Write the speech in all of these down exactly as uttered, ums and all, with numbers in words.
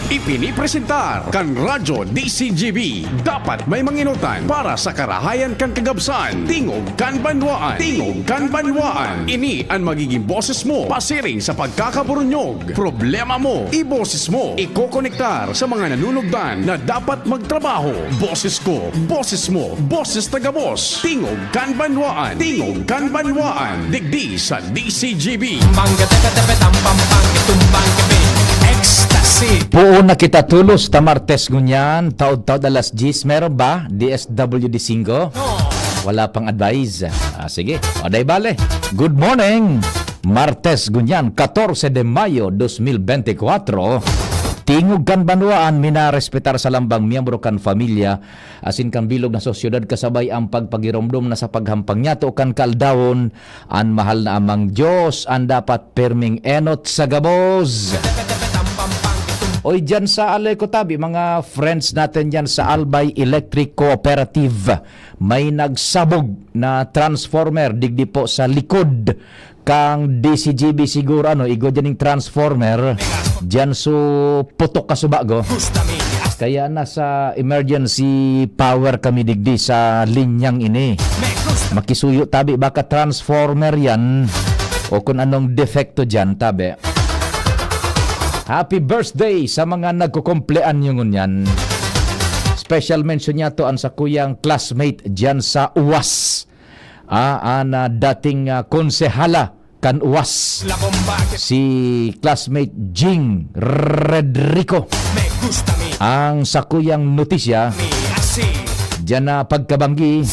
Ipinipresentar kan Radyo D C G B. Dapat may mangenotan para sa karahayan kan kagabsan. Tingog kan Banwaan. Tingog kan Banwaan. Ini an magiging boses mo pasiring sa pagkakaburunyog. Problema mo, iboses mo. Ikokonektar sa mga nanunugdan na dapat magtrabaho. Boses ko, boses mo, boses taga-boss. Tingog kan Banwaan. Tingog kan Banwaan. Digdi sa D C G B. Bangga tepe tepe tam pam pang, itumbang gabi. Ecstasy. Poon na kita tolos ta Martes ngunyan, taod-taod alas diyes. Meron ba? D S W D singko? No. Wala pang advice. Ah, sige. O, day bale. Good morning. Martes ngunyan, catorce de Mayo dos mil bente kwatro. Tingog kan Banwaan, minarespetar sa lambang miyembro kan pamilya, asin kan bilog na sosyedad kasabay an pagpagiromdom na sa paghampang niyato kan kaaldawon, an mahal na Amang Dios an dapat pirming enot sa gabos. Oy, dyan sa Aleco tabi, mga friends natin dyan sa Albay Electric Cooperative, may nagsabog na transformer digdi po sa likod kang D C G B siguro, ano, igwa dyan yung transformer, dyan so putok ka subago. Kaya nasa emergency power kami digdi sa linyang ini. Makisuyo tabi, baka transformer yan o kung anong defekto dyan, tabi. Happy birthday sa mga nagkukumpleanyo ngunyan. Special mention niya to an sakuyang classmate dyan sa uwas. Ah, an, ah, dating, ah, konsehala kan uwas, si classmate Jing Redrico. Ang sakuyang notisya, diyan na pagkabanggi,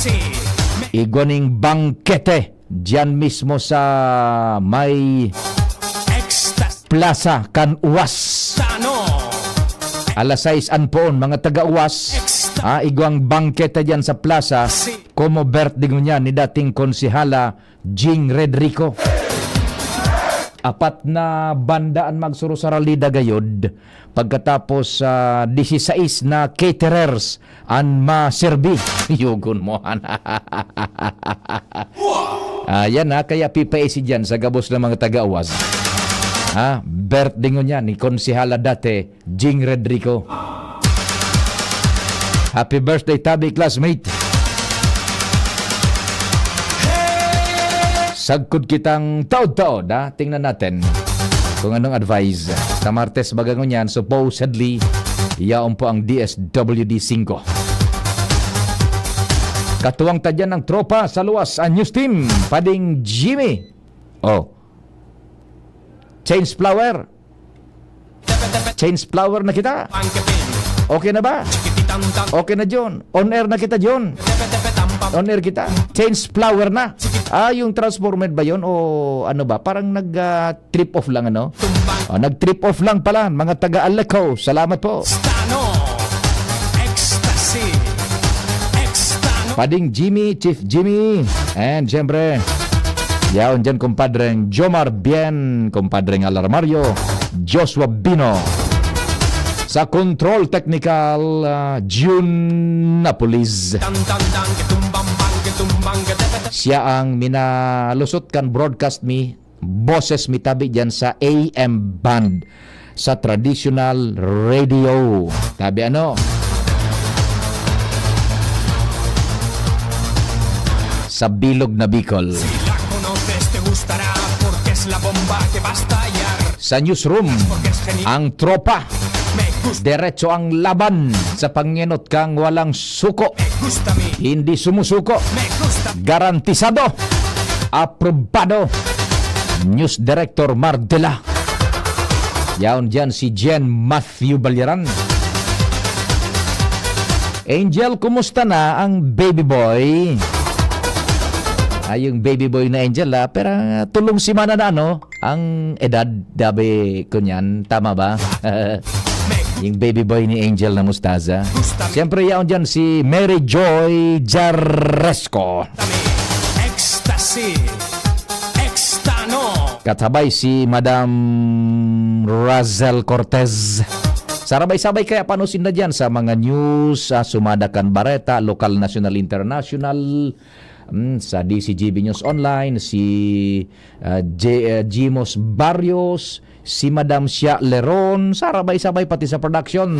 igwa ning bangkete diyan mismo sa may plaza kan uwas. Alas sais an poon, mga taga-uwas. Ah, igwang bangkete diyan sa plaza. Komo birthday ngunyan ni dating konsehala Jing Redrico. Apat na banda an magsurusaralida gayod, pagkatapos, ah, disisais na caterers an maserbi. Yugon mo, han. Ah, yan, ha, kaya pipaisi diyan sa gabos ng mga taga-uwas. Ha, birthday ngunyan ni Konsehala dati, Jing Redrico. Happy birthday, tabi, classmate. Sagkod kitang taod-taod, ha? Tingnan natin kung anong advice. Sa Martes baga ngunyan, supposedly, yaon po ang D S W D singko. Katuwang ta diyan ang tropa sa luwas, ang news team, Pading Jimmy. Oh. Change flower. Change flower na kita. Okay na ba? Okay na, John. On air na kita, John. On air kita. Change flower na. Ah, yung transformer ba yun? O ano ba? Parang nag, ah, trip off lang, ano? Oh, nag-trip off lang pala, mga taga Aleco. Salamat po. Stano. Ecstasy. Ecstasy. Pading Jimmy, Chief Jimmy. And, siyempre, yaon dyan, kumpadreng Jomar Bien, kumpadreng Alarmario, Joshua Bino. Sa control technical, ah, June Napolis. Siya ang minalusot kan broadcast mi, boses mi tabi dyan sa A M band, sa traditional radio. Tabi ano? Sa bilog na Bicol. Sa newsroom, ang tropa. Derecho ang laban sa pangenot kang walang suko. Hindi sumusuko. Garantisado. Aprobado. News Director Mardela. Yaon dyan si Jen Matthew Balyaran. Angel, kumusta na ang baby boy? Ay, yung baby boy na Angel, ah, pero, ah, tulong semana na, ano, ang edad, dabi ko niyan. Tama ba? Yung baby boy ni Angel na Mostaza. Siyempre, yaon dyan si Mary Joy Jaresco. Ecstasy. Extano. Katabay si Madam Razel Cortez. Sarabay-sabay kaya panusin na dyan sa mga news, ah, sumada kan bareta, lokal, nasyonal, internasyonal. Hmm, sa D C G B News Online, si, ah, J-, ah, Jimos Barrios, si Madam Shia Leron, sarabay-sabay pati sa production.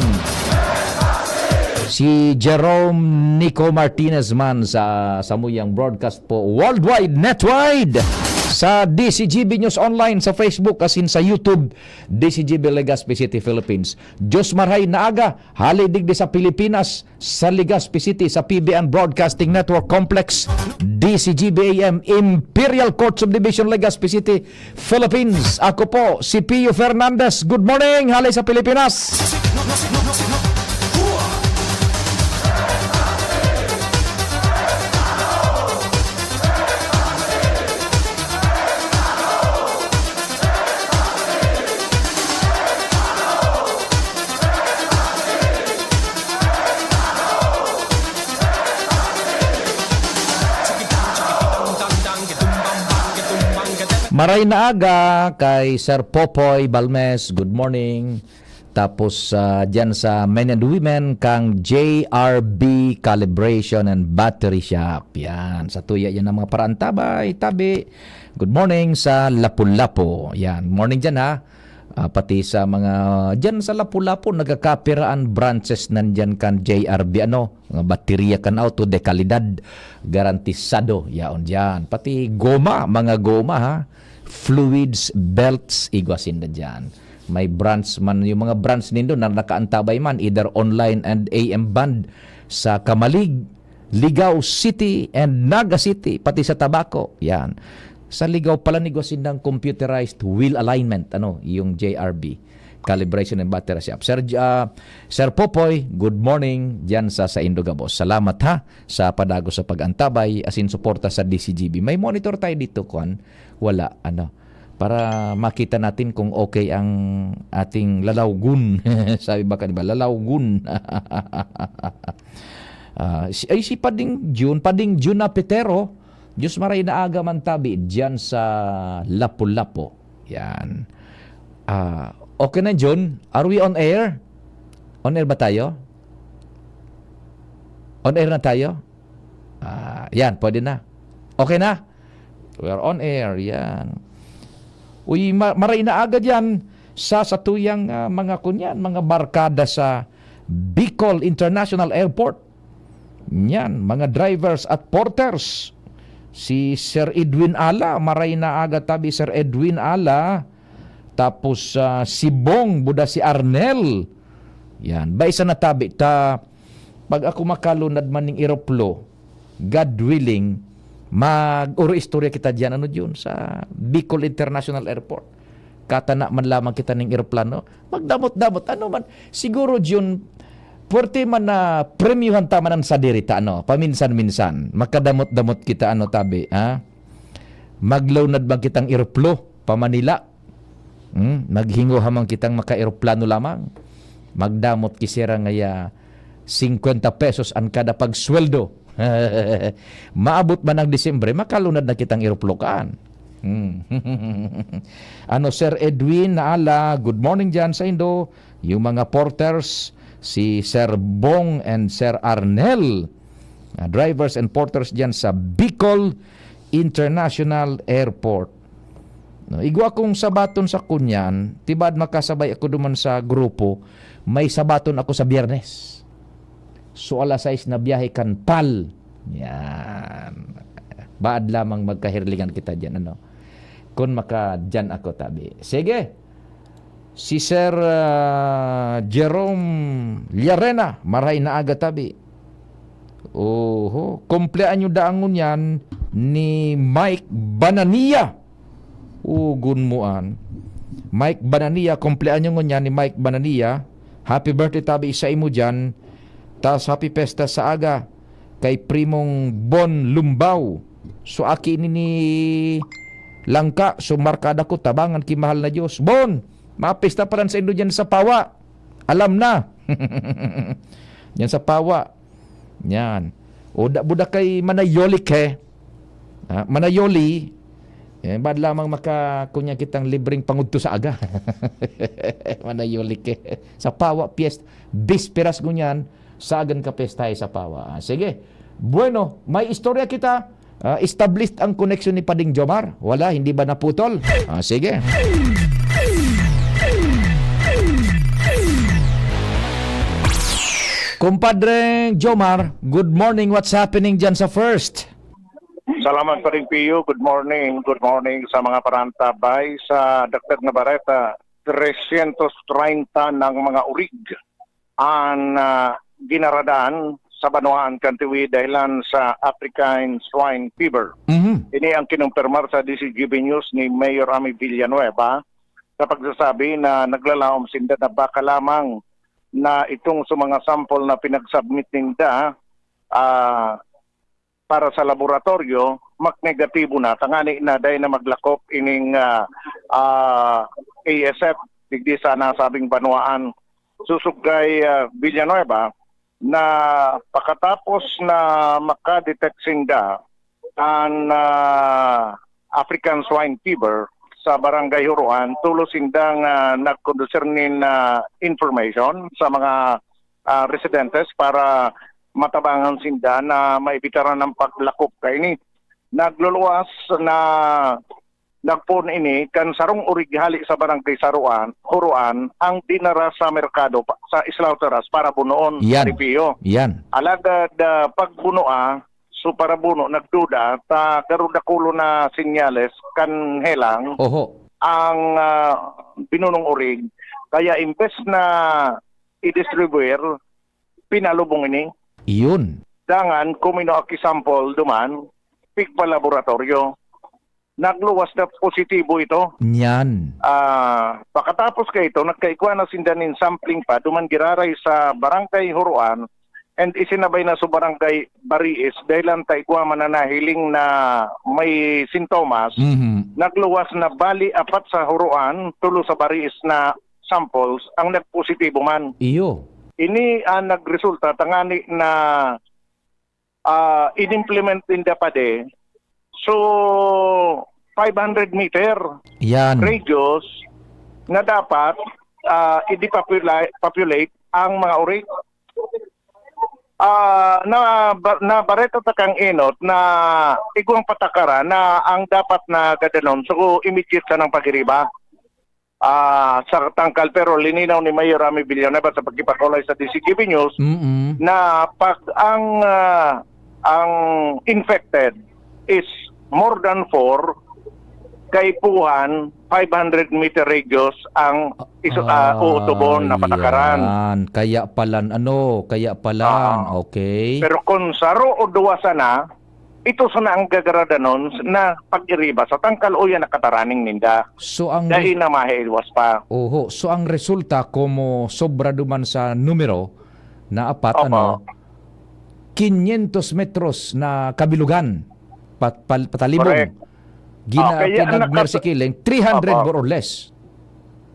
Si Jerome Nico Martinez man sa samuyang broadcast po worldwide, netwide, sa D C G B News Online, sa Facebook, asin sa YouTube, D C G B Legazpi City, Philippines. Diyos marhay na aga, hali digdi sa Pilipinas, sa Legazpi City, sa P B N Broadcasting Network Complex, D C G B A M, Imperial Court Subdivision, Legazpi City, Philippines. Ako po, si Pio Fernandez. Good morning, hali sa Pilipinas. Maray na aga kay Sir Popoy Balmes. Good morning. Tapos, ah, dyan sa men and women kang J R B Calibration and Battery Shop. Yan. Sa tuya yan ang mga paraantabay, tabi. Good morning sa Lapu-Lapu. Yan. Morning dyan, ha. Ah, pati sa mga, dyan sa Lapu-Lapu, nagkakapiraan branches nandyan kan J R B, ano, mga baterya kan auto, de kalidad, garantisado, yaon dyan. Pati goma, mga goma, ha, fluids, belts, igwa sinda dyan. May branch man, yung mga branch nindo na nakaantabay man, either online and A M band sa Camalig, Ligao City and Naga City, pati sa Tabaco. Yan. Sa Ligao pala, igwa sindang computerized wheel alignment, ano, yung J R B, calibration and battery shop. Sir, ah, Sir Popoy, good morning diyan sa, sa Indogabos. Salamat ha, sa padago sa pag-antabay, asin suporta sa D C G B. May monitor tayo dito, kwan? Wala, ano. Para makita natin kung okay ang ating lalawgon. Sabi ba ka, di ba? Lalawgon. Ah, si, ay, si Pading Jun, Pading Jun na Petero, Diyos maray na aga man tabi, diyan sa Lapu-Lapu. Yan. Ah, okay na, Jun? Are we on air? On air ba tayo? On air na tayo? Ah, yan, pwede na. Okay na? We are on air, yan. Uy, ma-, maray na aga diyan sa satuyang, ah, mga kunyan, mga barkada sa Bicol International Airport. Yan, mga drivers at porters. Si Sir Edwin Ala, maray na aga tabi, Sir Edwin Ala. Tapos, ah, si Bong, buda si Arnel. Yan, ba isa na tabi ta, pag ako makalunad man ning eroplo, God willing, mag-oro-istorya kita diyan, ano, Jun, sa Bicol International Airport. Katana man lamang kita ning eroplano, magdamot-damot, ano man. Siguro, Jun, puwerte man na premyuhan ta man an sadiri ta, ano, paminsan-minsan. Makadamot-damot kita, ano, tabi, ha? Maglunad man kitang eroplo pa Manila. Hmm, maghingoha man kitang makaeroplano lamang. Magdamot ki sira ngaya singkwenta pesos an kada pagsweldo. Maabot man ang Disyembre, makalunad na kitang eroplokan. Hmm. Ano, Sir Edwin Naala, good morning diyan sa Indo. Yung mga porters, si Sir Bong and Sir Arnel, ah, drivers and porters diyan sa Bicol International Airport. No, igwa kong sabaton sa kunyan, tibad makasabay ako duman sa grupo, may sabaton ako sa Biyernes. So, alas sais na biyahe kan pal. Yan. Baad lamang magkahirlingan kita diyan, ano. Kun maka diyan ako, tabi. Sige. Si Sir, ah, Jerome Llarena, maray na aga, tabi. Oho, kumpleanyo daang ngunyan ni Mike Banania. Ugon mo an. Mike Banania, kumpleanyo ngunyan ni Mike Banania. Happy birthday, tabi, sa imo diyan. Tas happy pesta sa aga kay Primong Bon Lumbaw. So, aki ini ni Langka, so, markada ko, tabangan ki mahal na Diyos. Bon, mapista pa rin sa indo dyan sa Pawa. Alam na. Yan sa Pawa. Yan. O da, buda kay Manayoli, eh. Ah, Manayoli. Eh, bad lamang maka, kunya kitang libreng pangudto sa aga. Manayoli, eh. Sa Pawa, piyes-, bisperas ngunyan, sagan ka pestahe sa Pawa. Ah, sige. Bueno, may istorya kita. Ah, established ang koneksyon ni Pading Jomar. Wala, hindi ba naputol? Ah, sige. Kumpadre Jomar, good morning. What's happening dyan sa First? Salamat, Paring Pio. Good morning. Good morning sa mga parantabay sa Dagdag na Bareta. Tresyentos treinta ng mga urig ang ah, ginaradan sa banwaan kan Tiwi dahilan sa African Swine Fever. Mhm. Ini ang kinumpirmar sa D C G B News ni Mayor Ami Villanueva sa pagsasabi na naglalaom sinda na baka lamang na itong sa mga sample na pinagsubmit ninda ah, para sa laboratoryo, mak negatibo na, tangani na dai na maglakop ining ah, ah, A S F digdi sa nasabing banwaan. Susog kay ah, Villanueva na pakatapos na makadetect sinda an ah, African Swine Fever sa Barangay Huruan, tulos sindang ah, nagkondusir nin ah, information sa mga ah, residentes para matabangan sinda na maibitaran ang paglakop kaini. Nagluluwas na nagpoon ini kan sarong urig hali sa barangay Saruan, Huruan, ang dinara sa merkado pa- sa slaughterhouse para bunoon Yan. Ripio. Yan. Alagad ah, pagbunoa, so para buno, nagduda ta garo dakulo na sinyales kan helang Oho. ang ah, binunong urig. Kaya imbes na i-distribuer, pinalubong ini. Iyon. Dangan, kuminua ki sample duman, pigpa-laboratoryo. Nagluwas na positibo ito. Niyan. Ah, pakatapos ka ito, nagkaigwa na sinda nin sampling pa, duman giraray sa Barangay Huruan and isinabay na sa Barangay Bariis dahil ang taigwa man na nahiling na may sintomas. Mhm. Nagluwas na bali apat sa Huruan, tulo sa Bariis na samples ang nagpositibo man. Iyo. Ini ang nagresulta tangani na ah, inimplement in the pade. So, five hundred meter Yan. radius na dapat ah, i-depopulate populate ang mga urig. Ah, na, ba- na bareta ta kang enot na igwang patakaran na ang dapat na gadanon so immediate sa nang pagiriba ah, sa tangkal. Pero lininaw ni Mayor Rami Villanueva sa pagkipakulay sa D C G B News Mm-mm. na pag ang ah, ang infected is more than four, kaipuhan five hundred meter radius ang iso, ah, uutubon na patakaran. Yan. Kaya palan, ano, kaya palan. Ah. Okay. Pero kung saro o duwa sana, ito sana ang gagaradanon na pag-iriba sa tangkal o yan nakataraning ninda. So ang Dahil na mahiwas pa. Oho, so ang resulta komo sobra duman sa numero na apat, Opo. ano, quinientos metros na kabilugan pat, pal, patalibong. Correct. Gina, Ah, kaya ang pinag-mercy nakas- killing, three hundred Opo. more or less.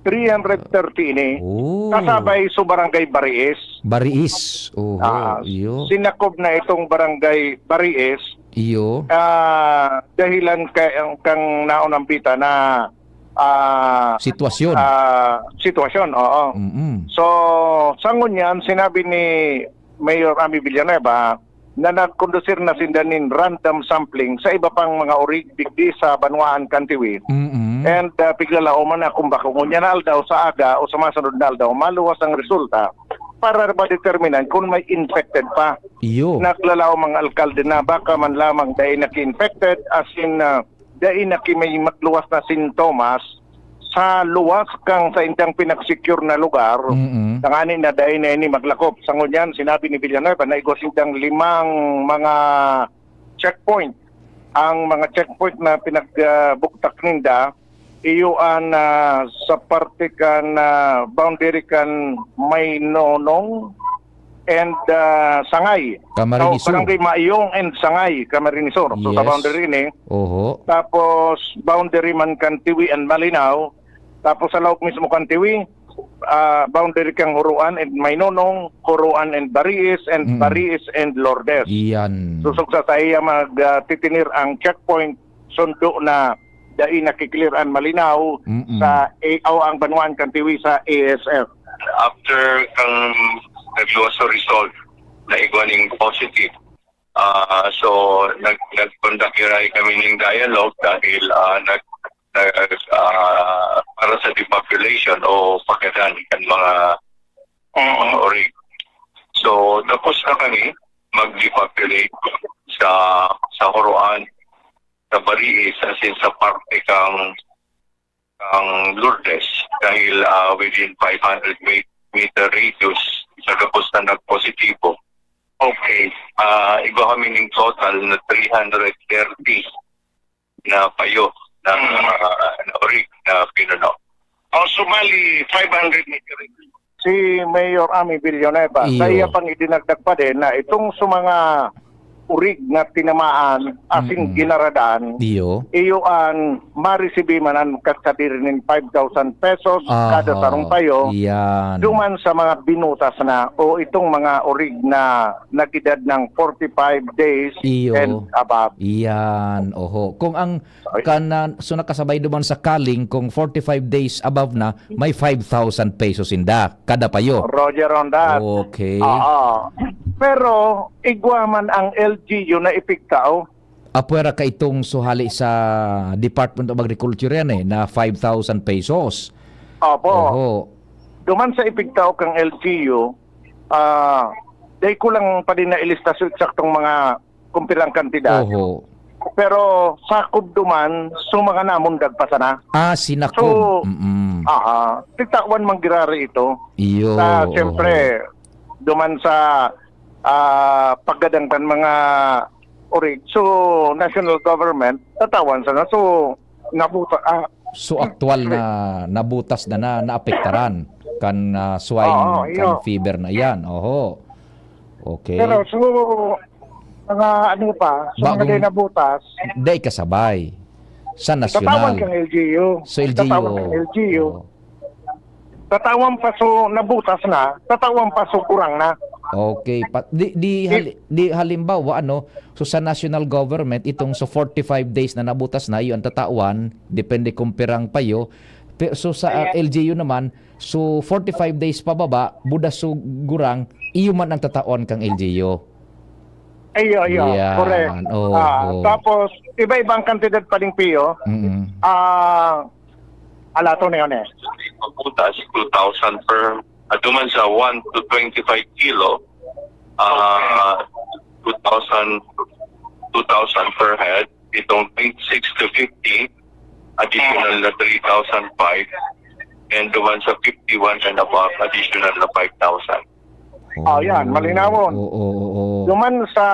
Three hundred thirty ini. Oh. Kasabay sa barangay Bariis. Bariis. Oho, Ah, iyo. Sinakob na itong barangay Bariis Iyo. ah, dahilan kay ang kang naunang bita na ah, Sitwasyon. ah, sitwasyon. Oo. Mm-mm. So, sa ngunyan, sinabi ni Mayor Ami Villanueva na nagkondusir na sinda nin random sampling sa iba pang mga urig digdi sa banwaan kan Tiwi. Mm-mm. And uh, piglalaoman na kung baka ngunyan na aldaw sa aga o sa masunod na aldaw, maluwas ang resulta para madeterminan kung may infected pa. Iyo. Naglalaom ang alkalde na baka man lamang dahil naki-infected, as in, uh, dahil naki may magluwas na sintomas sa luwas kang sa indang pinagsecure na lugar, Mm-mm. tangani na dahil na ini maglakop. Sa ngunyan, sinabi ni Villanueva na igwa sindang limang mga checkpoint. Ang mga checkpoint na pinagbuktak ninda, iyo an ah, sa parte kan ah, boundary kan Maynonong and ah, Sangay. Camarines Sur. Barangay Maayong and Sangay, Camarines Sur. So sa Yes. Boundary ini, Oho. tapos boundary man kan Tiwi and Malinao, tapos sa laog mismo kan Tiwi, ah, boundary kang Huruan and Maynonong, Huruan and Bariis, and Mm. Bariis and Lourdes. Iyan. Susog sa saiya mag ah, titinir ang checkpoint, sundo na dai nakiklir an Malinao Mm-mm. sa A- o ang banwaan kan Tiwi sa A S F. After kang nagluwas sa result na igwa ning positive, Ah, so, nag-, nag-conduct iray kami ning dialogue dahil, ah, nag-, nag-, ah, para sa depopulation o pagadan kan mga, mga orig. So, tapos na kami mag-depopulate sa, sa Horoan, sa Bariis, as in sa parte kang, kang Lourdes, dahil, ah, within five hundred me-, meter radius, sa gabos na nagpositibo. Okay. Ah, igwa kami ning total na three hundred thirty na payo na, ah, na orig na pinuno. O, sumali, five hundred meter. Si Mayor Ami Villanueva, Iyo. sa iya pang idinagdag pa din na itong sa mga urig na tinamaan, asin Mm-mm. ginaradan, Iyo. iyo an maresibi man an kasadiri nin five thousand pesos Aha. kada sarong payo, Yan. duman sa mga binutas na o itong mga urig na nag-edad ng forty-five days Iyo. and above. Yan. Oho. Kung ang Ay. kana, so nakasabay duman sa kaling, kung forty-five days above na, may five thousand pesos inda, kada payo. Roger on that. Okay. Oo. Pero, igwa man ang L G U na ipigtao. Apwera ka itong suhali sa Department of Agriculture yan eh, na five thousand pesos. Opo. Oho. Duman sa ipigtao kang L G U, ah, dai ko lang pa din nailista sa eksaktong mga kung pilang kantidad. Oho. Pero sakop duman, so mga namundag pa sana. Ah, sinakop. So, Mm-mm. ah, ah, titawan man girari ito Iyo, sa, oho. siyempre, duman sa, ah, paggadan kan mga orig. So, national government, tatawan sana. So, nabuta, ah, So, aktual na nabutas na, na naapektaran kan, ah, swine Oo, kan iyo. fever na yan. Oho. Okay. Pero so, mga ano pa, sa mga Bagong day nabutas, Day kasabay. Sa nasyonal. tatawan kang L G U. Sa L G U. Tatawan kang L G U. Oo. Tatawan pa so nabutas na, tatawan pa so kurang na. Okay. Pa, di, di, Di hali-, di halimbawa, ano, so sa national government, itong so forty-five days na nabutas na, yun ang tatawan, depende kung pirang payo. Pe-, so sa, ah, Ayan. L G U naman, so forty-five days pababa, budas so gurang, iyo man ang tatawan kang L G U. Iyo, iyo. Yan. Correct. Oo, Ah, oo. tapos, iba-ibang kantidad pa rin, Pio. Mm-mm. Ah, alato na yun eh. Butas, two thousand per, ah, duman sa one to twenty-five kilo, ah, two thousand, two thousand per head, itong twenty-six to fifty, additional na three thousand five, and duman sa fifty-one and above, additional na five thousand. Oh, yan, malinawon. Oo, oo, oo. Duman sa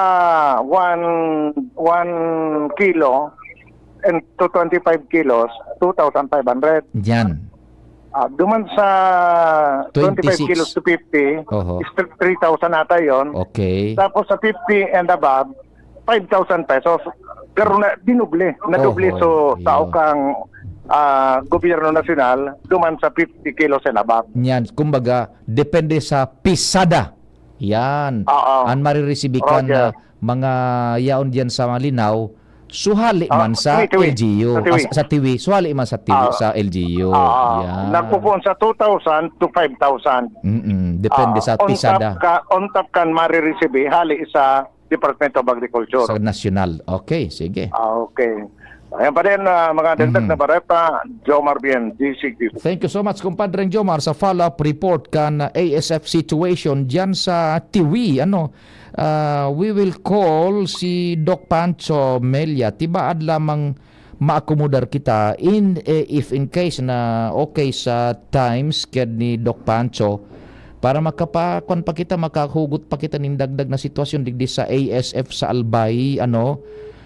one, one kilo and to twenty-five kilos, two thousand five hundred. Yan. Ah, duman sa twenty-five Twenty-six. kilos to fifty, Oho. is three thousand ata yon. Okay. Tapos sa fifty and above, five thousand pesos. Pero na, dinuble. Nadoble Oho, so, tao iyo. kang, ah, gobyerno nasyonal, duman sa fifty kilos and above. Yan, kumbaga, depende sa pisada. Yan. Oo. Ang mariresibi ka Roger. na mga yaon diyan sa Malinaw, suhali Ah, man sa tiwi-tiwi. L G U. Sa tiwi. Ah, sa, sa tiwi, suhali man sa tiwi, Ah. sa L G U. Ah, Yan. nagpupuon sa two thousand to five thousand. Mm-mm. Depende Ah, sa on pisada. top ka, on top kan mariresibi, hali sa Department of Agriculture. Sa nasyonal. Okay, sige. Ah, okay. Ayan pa din, ah, mga dagdag Mhm. na bareta, Jomar Bien, D C Q. Thank you so much, Compadre Jomar, sa follow-up report kan, ah, A S F situation dyan sa Tiwi. Ano, ah, we will call si Doc Pancho Melia. Tibaad lamang maakomodar kita in, eh, if in case na okay sa times ked ni Doc Pancho, para makapa-, kwan pa kita, makahugot pa kita nin dagdag na sitwasyon digdi sa A S F sa Albay, ano,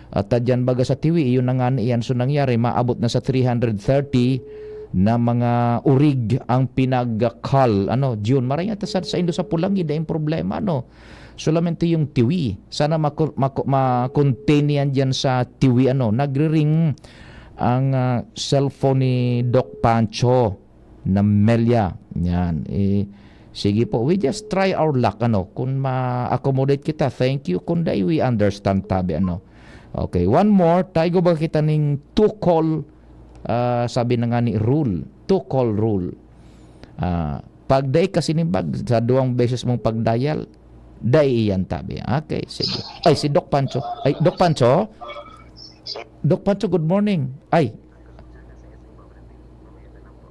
at, ah, dyan baga sa Tiwi, iyon na nga ni iyan. So, nangyari, maabot na sa three hundred thirty na mga urig ang pinagkal, ano, June. Maray nga ta sa, sa indo sa Pulangi, daing problema, ano. Solamente yung Tiwi. Sana mako-, mako-, ma-contain yan dyan sa Tiwi, ano. Nagre-ring ang, ah, cellphone ni Doc Pancho na Melia. Yan. Eh, sige po, we just try our luck, ano. Kung ma-accommodate kita, thank you. Kung dai, we understand tabi, ano. Okay, one more. Taigo ba kita ning two call, ah, sabi na nga ni rule. Two call rule. Ah, pag dai ka sinimbag, sa duwang beses mong pagdayal, Dai iyan tabi. Okay, sige. Ay, si Doc Pancho. Ay, Doc Pancho? Doc Pancho, good morning. Ay.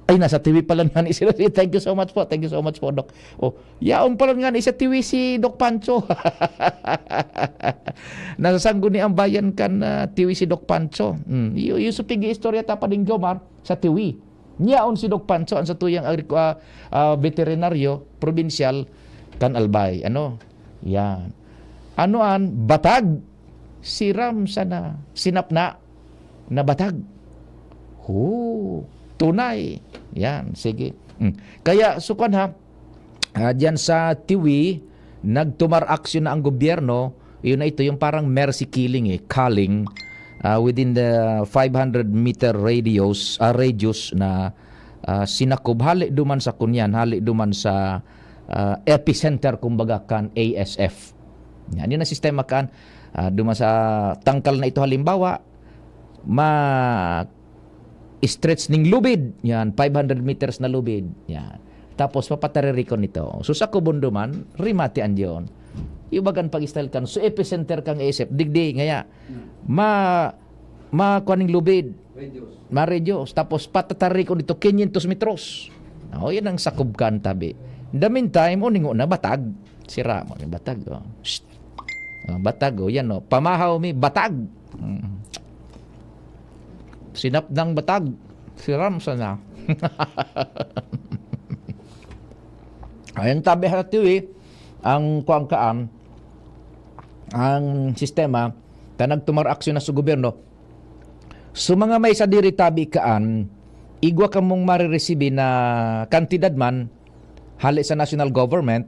Ay, nasa T V pala nga ni sila. Thank you so much po. Thank you so much po, Doc. Oh, yaon pala nga ni sa T V si Doc Pancho. Nasa Sangguniang Bayan kan, ah, T V si Doc Pancho. Mm. Yu-, yu supigi istorya ta pa ding Jomar sa T V. Yaon si Doc Pancho, ang satuyang agriku-, ah, ah, veterinaryo, probinsyal, kan Albay. Ano? Yan. Ano an batag? Siram sana. Sinapna na batag. Ho, tunay. Yan, sige. Mm. Kaya, sukan ha, ah, diyan sa Tiwi, nagtumar aksyon na ang gobyerno. Yun na ito, yung parang mercy killing eh, culling, ah, within the five hundred meter radius, ah, radius na, ah, sinakob. Hali duman sa kunyan, hali duman sa, ah, epicenter, kumbaga, kan A S F. Yan, yun ang sistema kan, ah, duman sa tangkal na ito, halimbawa, ma-stretch ning lubid. Yan, five hundred meters na lubid. Yan. Tapos, papataririkon ito. So, sa Kubon duman, rimati an diyon. Yung bagan pag-style kan, so epicenter kang A S F, digdi, ngaya, ma-, ma-, kuan ning lubid. Radius. Ma-radius. Tapos, patatarikon ito, quinientos metros. Oh, yan ang sakob kan tabi. In the meantime, uningo na, batag. Sira mo, yung batag, oh. Shh. Oh, batag, oh, yan, oh. Pamahaw mi, batag. Mm. Sinapnang batag. Siram sana. Ayan, tabi sa Tiwi, ang kuwang kaan, ang sistema, ta nagtumar aksyon na sa gobyerno. So, mga may sadiri tabi kaan, igwa kamong mariresibi na kantidad man, hali sa national government,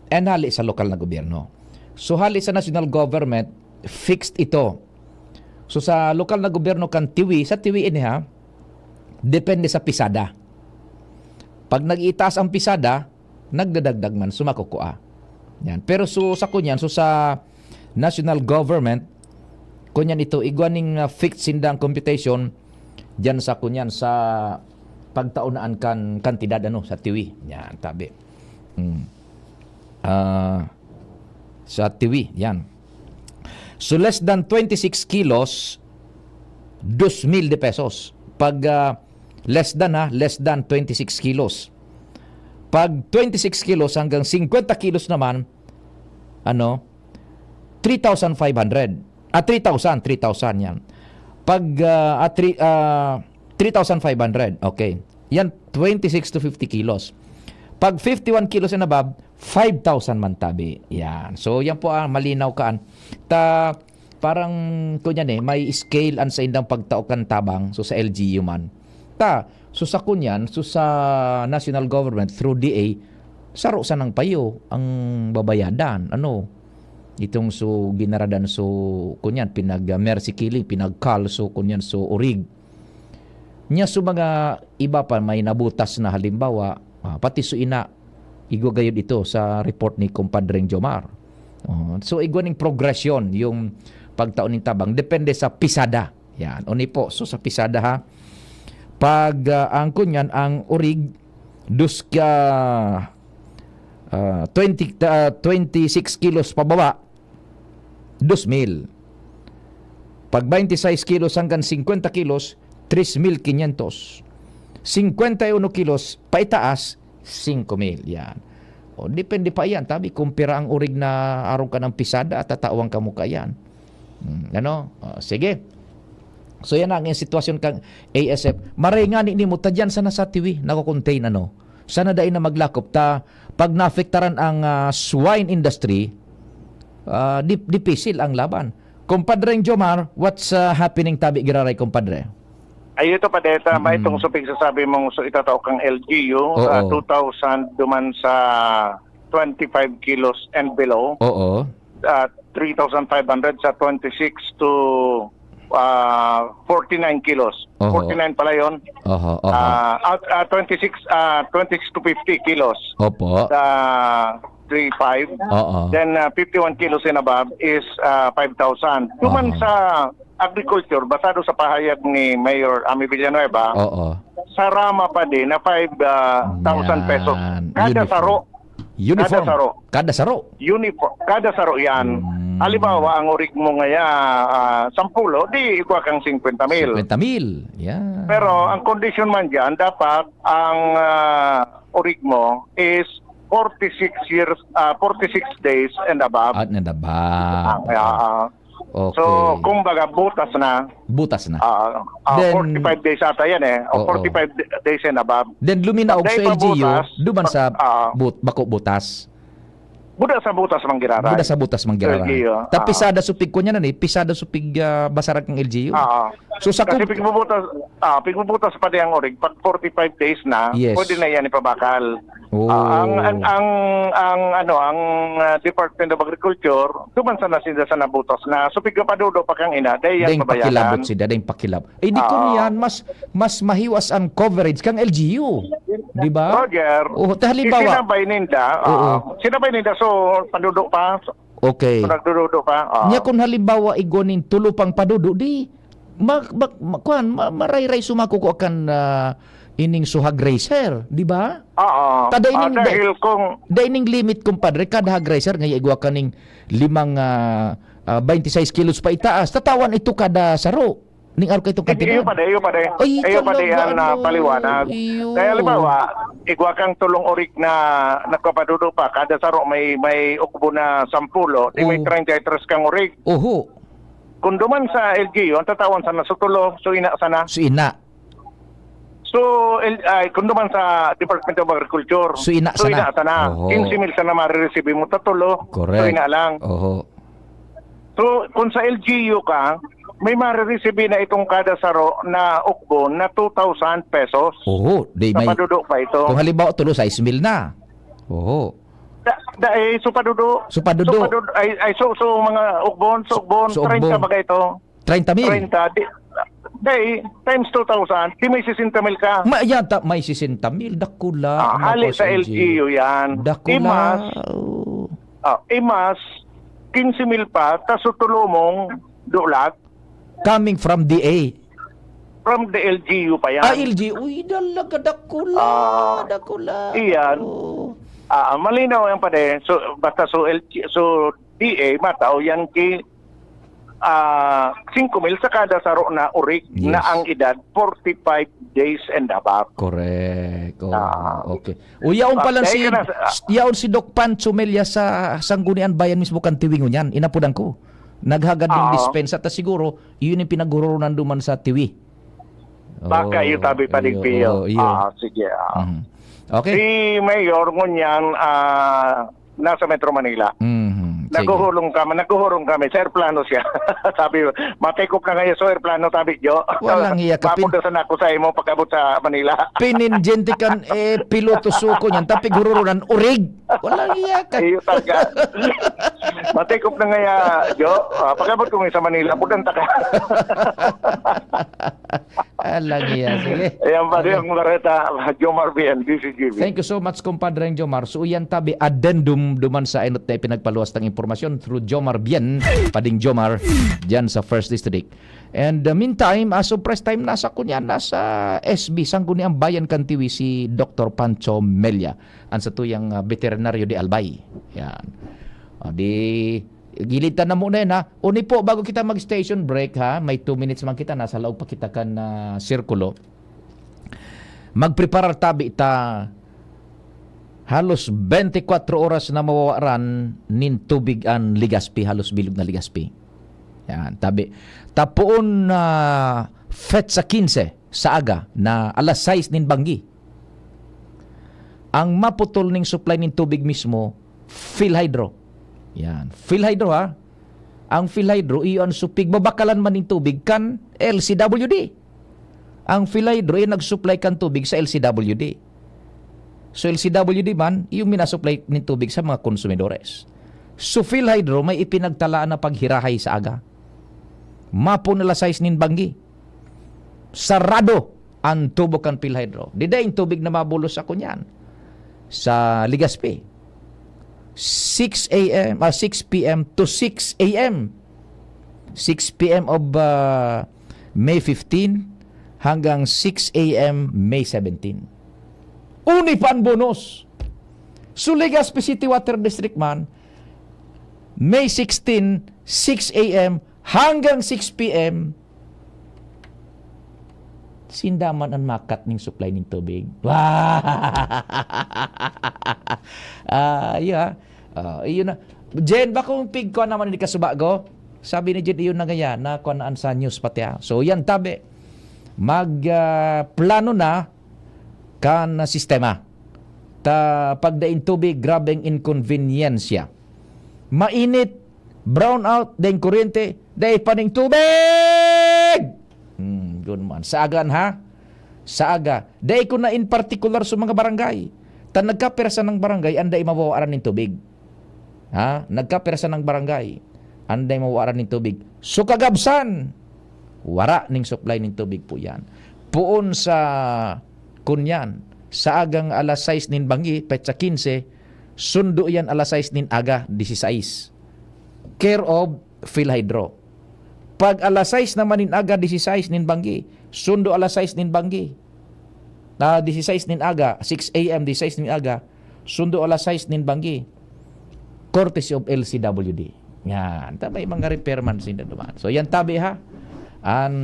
and hali sa lokal na gobyerno. So, hali sa national government, fixed ito. So, sa lokal na gobyerno kan Tiwi, sa Tiwi ini ha, depende sa pisada. Pag nag-itaas ang pisada, nagdadagdag man, sumakukua. Yan. Pero so, sa kunyan, so sa national government, kunyan ito, igwa ning, ah, fixed sindang computation, diyan sa kunyan, sa pagtaunaan kan kantidad, ano, sa Tiwi. Yan, tabi. Hmm. Ah, sa Tiwi, yan. So, less than twenty-six kilos, dos mil de pesos. Pag, ah, less than, ha, less than twenty-six kilos. Pag twenty-six kilos hanggang fifty kilos naman, ano, three thousand five hundred. Ah, three thousand, three thousand yan. Pag, ah, ah, three, ah, three thousand five hundred. Okay. Yan, twenty-six to fifty kilos. Pag fifty-one kilos and above, five thousand man tabi. Yan. So, yan po ang malinaw kaan. Ta, parang, kunyan eh, may scale an saindang pagtao kan tabang. So, sa L G U man. Ta, so sa kunyan, so sa national government, through D A, saro sanang payo ang babayadan. Ano? Itong so ginaradan so, kunyan, pinag, ah, mercy killing, pinagkal, so kunyan, so urig. Nya so mga iba pa, may nabutas na halimbawa, ah, pati so ina, igwa gayod ito sa report ni Compadreng Jomar. Oh, so igwa ning progresyon yung pagtao ning tabang, depende sa pisada. Yan, oni po. So sa pisada ha, pag, ah, ang kunyan, ang urig, dus ka, ah, twenty, ah, twenty-six kilos pababa, dos mil. Pag twenty-six kilos hanggang fifty kilos, tres mil quinientos. Fifty y uno kilos paitaas, cinco mil. Yan. O, depende pa yan. Tabi, kung pira ang urig na arog ka ng pisada, at tatawan ka mo ka yan. Hmm, ano? O, sige. So, yan ang sitwasyon kang A S F. Maray nga ni nimo, tadyan sana sa Tiwi, nako-contain, ano? Sana dai na maglakop ta, pag naapektaran ang, ah, swine industry, ah, dip-, dipisil ang laban. Compadreng Jomar, what's, ah, happening tabi giraray, compadre? Ay, ito pa, Deta, ba Mm. itong supig sasabi mong so itatao kang L G U, Oo. ah, two thousand duman sa twenty-five kilos and below, Oo. ah, three thousand five hundred sa twenty-six to, ah, forty-nine kilos. Oho. Forty-nine pala yun. Oho, oho. Ah, out, ah, twenty-six, ah, twenty-six to fifty kilos Opo. sa three five. Oo. Then, ah, fifty-one kilos and above is, ah, five thousand. Duman Oho. sa agriculture, basado sa pahayag ni Mayor Ami Villanueva, Oo. sa rama pa din na five thousand pesos Yan. kada Uniform. saro. Uniform. Kada saro. Kada saro. Uniform. Kada saro yan. Mm. Halimbawa, ang urig mo ngaya, ah, sampulo, di igwa kang singkwenta mil. Singkwenta mil. Yeah. Pero ang kondisyon man dyan, dapat ang ah, urig mo is forty-six years, ah, forty-six days and above. At nadaba. Ah, ah, Okay. So, kumbaga, butas na. Butas na. Ah, ah, Then, forty-five days ata yan eh. O Oo. forty-five d- days and above. Then luminaog Pag sa dahil L G U, pabutas, duman sa ah, but, bako butas. Buda sa butas manggiraray. Buda sa butas manggiraray. L G U, ah. Ta pisada supig ko niya na ni, pisada supig ah, basarag ng L G U. Ah, So sa Kasi kung pigbubutas, ah, pigbubutas pa di ang urig pag forty-five days na, Yes. Pwede na yan ipabakal. Oh. Ah, ang, ang ang ang ano ang ah, Department of Agriculture, duman sana sinda sa nabutas na so pigkapadudo pa kang ina, dahil yan Dahil pabayanan. Pakilabot sila, dahil pakilab. Eh di ko Oo. niyan, mas mas mahiwas ang coverage kang L G U. Di ba? Roger, Oh, ta halimbawa. Isinabay ninda, Oo. ah, sinabay ninda, so padudo pa, so, Okay. so nagdududo pa. ah. Nya kung halimbawa igwa nin tulo pang padudo, di ma, ma, ma, kuwan, ma, marayray sumakukua kan ah, ining suhag racer, di ba? Oo. Ta dahil Ah, ning- dahil kung Dahil ning limit, kumpadre, kada hag racer nga igwa ka ning limang ah, ah, twenty-six kilos pa itaas, tatawan ito kada saro. Ning arko itong Iyo kantidad. pa di, iyo pa di. Ay, Iyo pa di talaga, yan na ano? paliwanag. Iyo. Kaya halimbawa, igwa kang tulong urig na nagpapadudo pa, kada saro may may ugbo na sampulo, di may Oo. treinta y tres kang urig. Oho. Kung duman sa L G U, ang tatawan sana sa tulo, so ina sana. So ina. So, el, ay, kung duman sa Department of Agriculture, So, ina so, sana. ina sana. Oho. Quince mil sana mariresibi mo, tatulo. Correct. So, ina lang. Oho. So, kung sa L G U ka, may mariresibi na itong kada saro na ukbon na two thousand pesos. Oho. Di may, Papadudo pa ito. Kung halimbawa, tulo, sais mil na. Oho. Da, da, eh, so padudo. So padudo. So padudo. Ay, ay, so, so mga ukbon, so ukbon, So, so treinta ukbon. Baga ito. Treinta mil. Treinta. Di, di, times two thousand, di may sesenta mil ka. Ma, yata, may sesenta mil. Dakula. Ah, Ano hali po, sa Sir L G U yan. Dakula. Imas, Oh. ah, imas, quince mil pa, tas so tulo mong dulag. Coming from D A. From the L G U pa yan. Ah, L G U. Uy, dalaga, dakula. Ah, Dakula. iyan. Oh. Ah, malinaw yan pa din. So, basta so, L G, so D A, matao yan ki ah, singko mil sa kada saro na urig Yes. na ang edad forty-five days and above. Correct. Oh, Ah. Okay. O, yaon Ah, pala si, dahil ka na sa- yaon si Doc Pancho Mella sa Sangguniang Bayan mismo kan Tiwi ngunyan. Inapudan ko. Naghagad ng Ah. dispensa. Ta siguro, yun yung pinaghururunan duman sa Tiwi. Baka Oh, iyo tabi pa iyo, digbiyo. oh, iyo. Ah, sige. Ah. Mhm. Okay. Si Mayor ngunyan, ah, nasa Metro Manila. Mhm. Sige. Naghuhulong kami, naghuhulong kami sa eroplano siya. Sabi, matikop na ngayon sa eroplano, sabi, Jo. Walang iya ka, pin- Mapunta sana ako sa imo pag-abot sa Manila. Pininjente kan eh, piloto suko niyan, tapig hururunan, urig. Walang iya ka. Iyo talaga. Matikop na nga ya, Jo. Ah, pag-abot ko ngayon sa Manila, pudanta ka. Alang iya, sige. Ayan pa rin ang bareta, Jomar B N, D C G B. Thank you so much, compadre Jomar. So, yan tabi, addendum duman sa inot na ipinagpaluwas ng impormasyon through Jomar Bien, Pading Jomar, dyan sa First District. And uh, meantime, as of press time, nasa kunya, nasa S B, Sangguniang Bayan kan Tiwi, si Doktor Pancho Mella, ang sa tuyang uh, veterinaryo de Albay. Yan. O, di, gilitan na muna yan, ha. Uni po, bago kita mag-station break, ha, may two minutes man kita, nasa laog pa kita kan uh, sirkulo. Magpreparar tabi ta halos twenty-four oras na mawawaran nin tubig an Legazpi, halos bilog na Legazpi. Yan, tabi. Tapoon na petsa quince sa aga na alas sais nin banggi. Ang maputol ning supply nin tubig mismo, PhilHydro. Yan, PhilHydro ha. Ang PhilHydro, iyo ang supig, babakalan man ning tubig kan L C W D. Ang PhilHydro, iyo nagsupply kan tubig sa L C W D. So, L C W D man, yung minasupply nin tubig sa mga konsumidores. So, PhilHydro, may ipinagtalaan na paghirahay sa aga. Mapo na alas sais nin banggi. Sarado ang tubo kan PhilHydro. Dida yung tubig na mabulos sa kunyan. Sa Legazpi. Six a m, ah, six p m to six a m. Six p m of ah, May fifteen hanggang six a m May seventeen. Uni pa ang bonus. So, Legazpi City Water District man, May sixteen, six a m hanggang six p m, sinda man an makat ning supply nin tubig. Ah, iya. Ah, iyo na. Jen, bakong pigkuha naman ni kasuba ko? Sabi ni Jen, iyo na gaya, na kuha na an sa news pati, ah. So, yan, tabi. Mag, ah, plano na kan sistema. Ta pagdaing tubig, grabeng inkonvenyensya. Mainit, brownout, daing kuryente, dai pa ning tubig! Hmm, yun man. Sa agan, ha? Sa aga. Dai ko na in particular sa mga barangay. Ta nagkapersa ng barangay, ang dai mawawaran nin tubig. Ha? Nagkapersa ng barangay, ang dai mawawaran nin tubig. So, kagabsan, wara ning supply nin tubig po yan. Poon sa, kunyan, sa agang alas sais nin banggi, petsa kinse, sundo yan alas sais nin aga, disisais. Care of PhilHydro. Pag alas sais naman nin aga, disisais nin banggi, sundo alas sais nin banggi. Na disisais nin aga, six a m, disisais nin aga, sundo alas sais nin banggi. Courtesy of L C W D. Yan. Ta may mga repairman sinda duman. So, yan tabi ha. Ang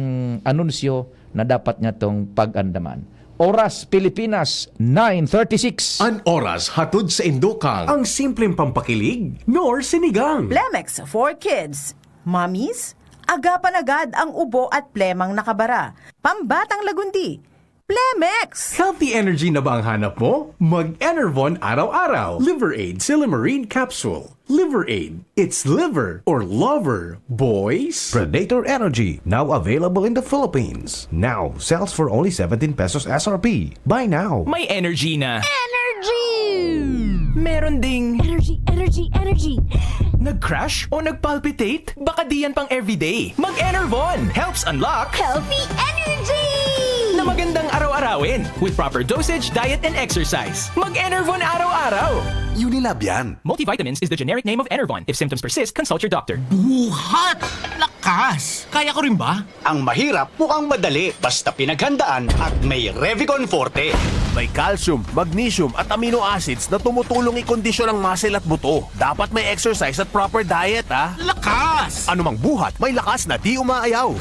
anunsyo na dapat nga tong pag-andaman. Oras Pilipinas, nine thirty-six. An oras hatod sa indokang ang simpleng pampakilig, nor sinigang. Plemex for Kids. Mommies, agapan agad ang ubo at plemang nakabara. Pambatang lagundi, Plemex! Healthy energy na ba ang hanap mo? Mag-Enervon araw-araw. Liver Aid Silymarin Capsule. Liver Aid. It's liver or lover, boys. Predator Energy, now available in the Philippines. Now, sells for only seventeen pesos S R P. Buy now. May energy na. Energy! Meron ding Energy, energy, energy! Nag-crash o nag-palpitate? Baka di yan pang everyday. Mag-Enervon helps unlock Healthy energy! Na magandang araw-arawin with proper dosage, diet, and exercise. Mag-Enervon araw-araw! Unilab yan. Multivitamins is the generic name of Enervon. If symptoms persist, consult your doctor. Buhat! Lakas! Kaya ko rin ba? Ang mahirap mukhang madali basta pinaghandaan at may Revicon Forte. May calcium, magnesium at amino acids na tumutulong ikondisyon ang muscle at buto. Dapat may exercise at proper diet, ah. Lakas! Anumang buhat, may lakas na di umaayaw.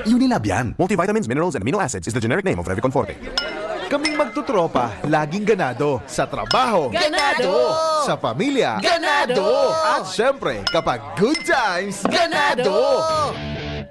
Unilab yan. Multivitamins, minerals, and amino acids is the generic name of Revicon Forte. Kaming magtutropa, laging ganado. Sa trabaho. Ganado! Sa pamilya. Ganado! At syempre, kapag good times, ganado!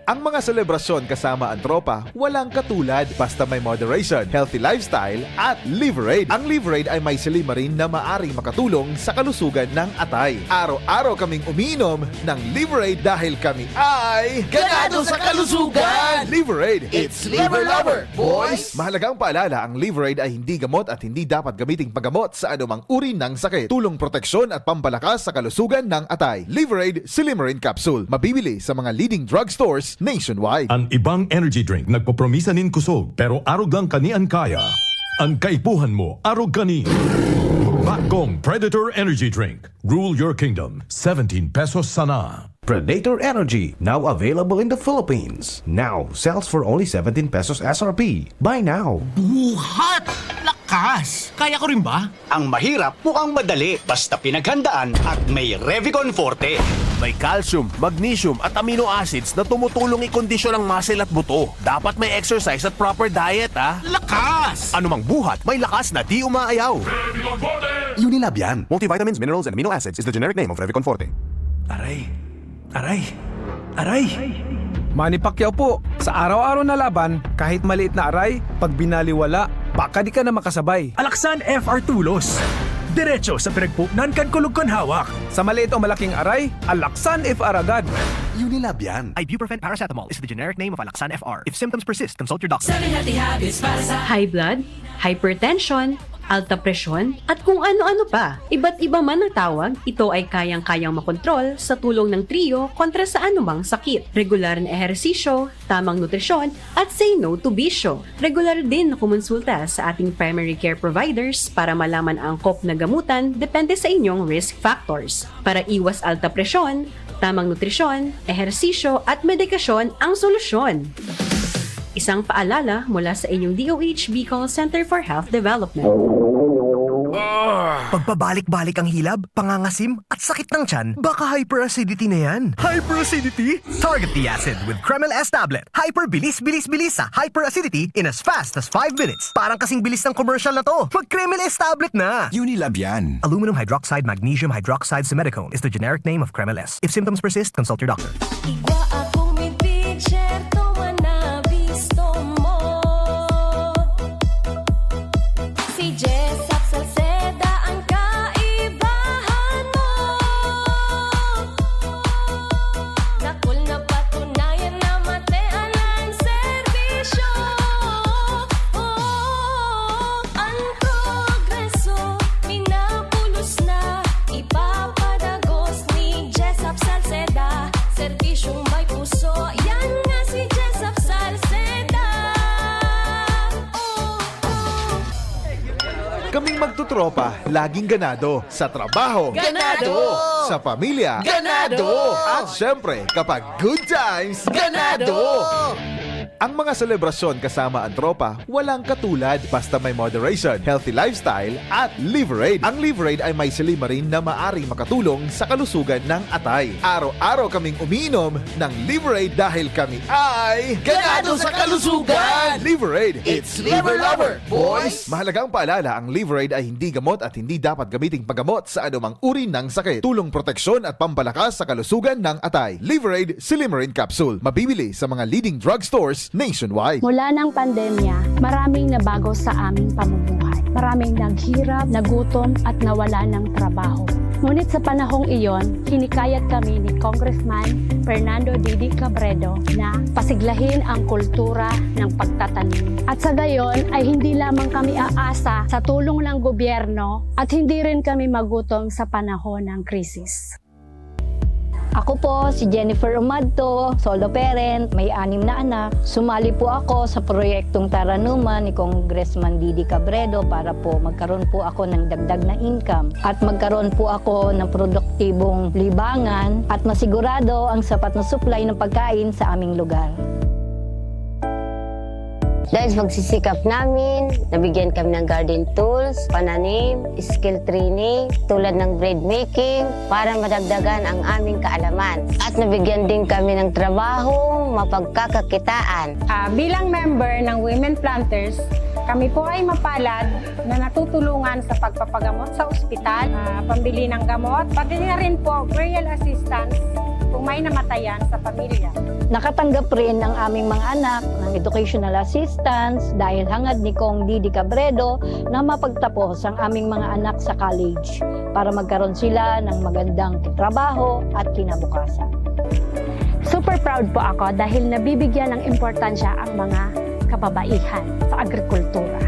Ang mga selebrasyon kasama ang tropa, walang katulad. Basta may moderation, healthy lifestyle, at Liver Aid. Ang Liver Aid ay may silymarin na maaring makatulong sa kalusugan ng atay. Araw-araw kaming umiinom ng Liver Aid dahil kami ay ganado sa kalusugan! Liver Aid, it's liver lover, boys! Mahalagang paalala, ang Liver Aid ay hindi gamot at hindi dapat gamiting paggamot sa anumang uri ng sakit. Tulong proteksyon at pampalakas sa kalusugan ng atay. Liver Aid Silymarin Capsule. Mabibili sa mga leading drugstores nationwide. An ibang energy drink nagpopromisa nin kusog, pero arog lang kani an kaya. An kaipuhan mo, arog kani. Bakong Predator Energy Drink. Rule your kingdom. Seventeen pesos sana. Predator Energy, now available in the Philippines. Now, sells for only seventeen pesos S R P. Buy now. Buhat! Lakas! Kaya ko rin ba? Ang mahirap mukhang madali basta pinaghandaan at may Revicon Forte. May calcium, magnesium at amino acids na tumutulong ikondisyon ang muscle at buto. Dapat may exercise at proper diet, ah. Lakas! Anumang buhat, may lakas na di umaayaw. Unilab yan. Multivitamins, minerals, and amino acids is the generic name of Revicon Forte. Aray. Aray. Aray. Manny Pacquiao po. Sa araw-araw na laban, kahit maliit na aray, pag binaliwala, baka di ka na makasabay. Alaksan F R Tulos. Diretso sa pinagpuknan kan kulog kan hawak. Sa maliit o malaking aray, Alaksan F R agad. Unilab yan. Ibuprofen paracetamol is the generic name of Alaksan F R. If symptoms persist, consult your doctor. Seven healthy habits para sa High blood, hypertension, alta presyon, at kung ano-ano pa. Iba't iba man ang tawag, ito ay kayang-kayang makontrol sa tulong ng Trio kontra sa anumang sakit. Regular na ehersisyo, tamang nutrisyon, at say no to bisyo. Regular din na kumonsulta sa ating primary care providers para malaman ang angkop na gamutan depende sa inyong risk factors. Para iwas alta presyon, tamang nutrisyon, ehersisyo, at medikasyon ang solusyon. Isang paalala mula sa inyong D O H Bicol Center for Health Development. Pagpabalik-balik ang hilab, pangangasim, at sakit ng tiyan, baka hyperacidity na yan. Hyperacidity? Target the acid with Kremel S tablet. Hyper bilis, bilis, bilis sa hyperacidity in as fast as five minutes. Parang kasing bilis ng commercial na to. Mag Kremel S tablet na! Unilab yan. Aluminum hydroxide magnesium hydroxide simethicone is the generic name of Kremel S. If symptoms persist, consult your doctor. Igwa akong midpicture, tuma na bisto mo. Si Jessop Salceda ang kaibahan mo. Dakul na patunayan na matean ang serbisyo. Oh, ang progreso, minapulos na, ipapadagos ni Jessop Salceda. Serbisyong may puso, yan nga si Jessop Salceda. Oh, oh. Kaming magtutropa, laging ganado. Sa trabaho. Ganado! Sa pamilya. Ganado! At syempre, kapag good times. Ganado! Ang mga selebrasyon kasama ang tropa, walang katulad basta may moderation, healthy lifestyle, at Liverade. Ang Liverade ay may silymarin na maaring makatulong sa kalusugan ng atay. Araw-araw kaming umiinom ng Liverade dahil kami ay Ganado sa kalusugan! Liverade! It's Liver Lover, boys! Mahalagang paalala, ang Liverade ay hindi gamot at hindi dapat gamiting paggamot sa anumang uri ng sakit. Tulong proteksyon at pampalakas sa kalusugan ng atay. Liverade Silymarin Capsule. Mabibili sa mga leading drugstores nationwide. Mula ng pandemya, maraming nabago sa aming pamumuhay. Maraming naghirap, nagutom at nawala ng trabaho. Ngunit sa panahong iyon, hinikayat kami ni Congressman Fernando Didi Cabredo na pasiglahin ang kultura ng pagtatanim. At sa gayon ay hindi lamang kami aasa sa tulong ng gobyerno at hindi rin kami magutom sa panahon ng krisis. Ako po si Jennifer Umadto, solo parent, may anim na anak. Sumali po ako sa proyektong Taranuman ni Congressman Didi Cabredo para po magkaroon po ako ng dagdag na income at magkaroon po ako ng produktibong libangan at masigurado ang sapat na supply ng pagkain sa aming lugar. Dahil sa pagsisikap namin, nabigyan kami ng garden tools, pananim, skill training, tulad ng bread making, para madagdagan ang aming kaalaman. At nabigyan din kami ng trabaho, mapagkakakitaan. Ah, bilang member ng Women Planters, kami po ay mapalad na natutulungan sa pagpapagamot sa ospital, ah, pambili ng gamot, pati na rin po burial assistance kung may namatayan sa pamilya. Nakatanggap rin ang aming mga anak ng educational assistance dahil hangad ni Cong Didi Cabredo na mapagtapos ang aming mga anak sa college para magkaroon sila ng magandang trabaho at kinabukasan. Super proud po ako dahil nabibigyan ng importansya ang mga kababaihan sa agrikultura.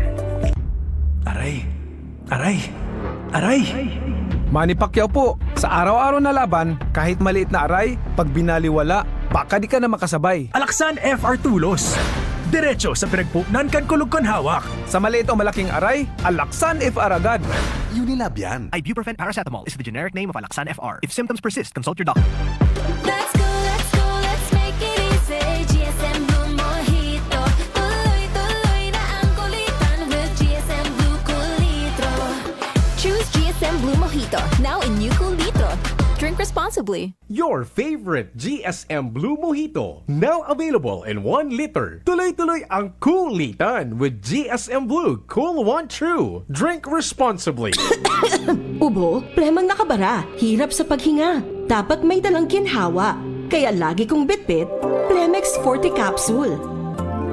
Aray! Aray! Aray! Manny Pacquiao po, sa araw-araw na laban, kahit maliit na aray, pag binaliwala, baka di ka na makasabay. Alaksan F R Tulos. Diretso sa pinagpuknan kan kulog kan hawak. Sa maliit o malaking aray, Alaksan F R agad. Unilab yan. Ibuprofen paracetamol is the generic name of Alaxan F R. If symptoms persist, consult your doctor. Let's go, let's go, let's make it easy. G S M Blue Mojito. Tuloy-tuloy na ang kulitan with G S M Blue Cool Litro. Choose G S M Blue Mojito, now in new Cool Litro. Drink responsibly. Your favorite G S M Blue Mojito, now available in one liter. Tuloy-tuloy ang kulitan with G S M Blue Cool One True. Drink responsibly. Ubo, plemang nakabara, hirap sa paghinga. Dapat may dalang ginhawa. Kaya lagi kong bitbit, Plemex Forte Capsule.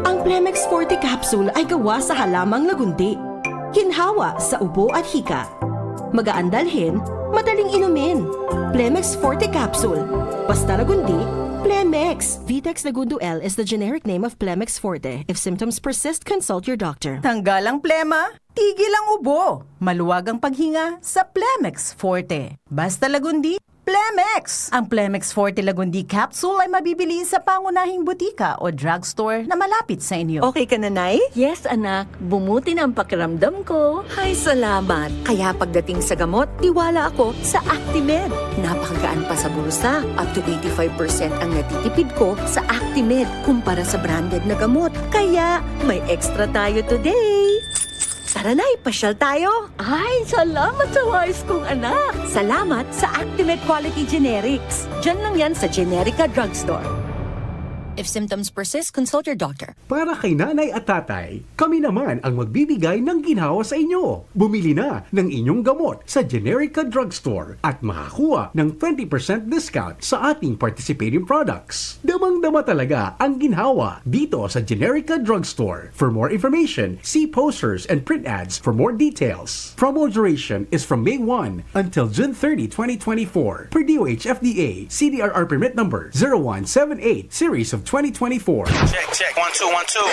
Ang Plemex Forte Capsule ay gawa sa halamang lagundi. Ginhawa sa ubo at hika. Magaan dalhin, madaling inumin. Plemex Forte Capsule. Basta lagundi, Plemex. Vitex Lagundo L is the generic name of Plemex Forte. If symptoms persist, consult your doctor. Tanggal ang plema, tigil ang ubo, maluwag ang paghinga sa Plemex Forte. Basta lagundi, Plemex! Ang Plemex Forte Lagundi Capsule ay mabibili sa pangunahing butika o drugstore na malapit sa inyo. Okay ka na, Nay? Yes, anak. Bumuti na ang pakiramdam ko. Hay, salamat. Kaya pagdating sa gamot, tiwala ako sa Actimed. Napakagaan pa sa bulsa. Up to eighty-five percent ang natitipid ko sa Actimed kumpara sa branded na gamot. Kaya, may extra tayo today. Tara na, ipasyal tayo! Ay, salamat sa wais kong anak! Salamat sa Actimate Quality Generics. Diyan lang yan sa Generica Drugstore. If symptoms persist, consult your doctor. Para kay nanay at tatay, kami naman ang magbibigay ng ginhawa sa inyo. Bumili na ng inyong gamot sa Generica Drugstore at makakuha ng twenty percent discount sa ating participating products. Damang-dama talaga ang ginhawa dito sa Generica Drugstore. For more information, see posters and print ads for more details. Promo duration is from May one until June thirty, twenty twenty-four, per D O H F D A, C D R R permit number zero one seven eight series of twenty twenty-four. Check, check. One, two, one, two.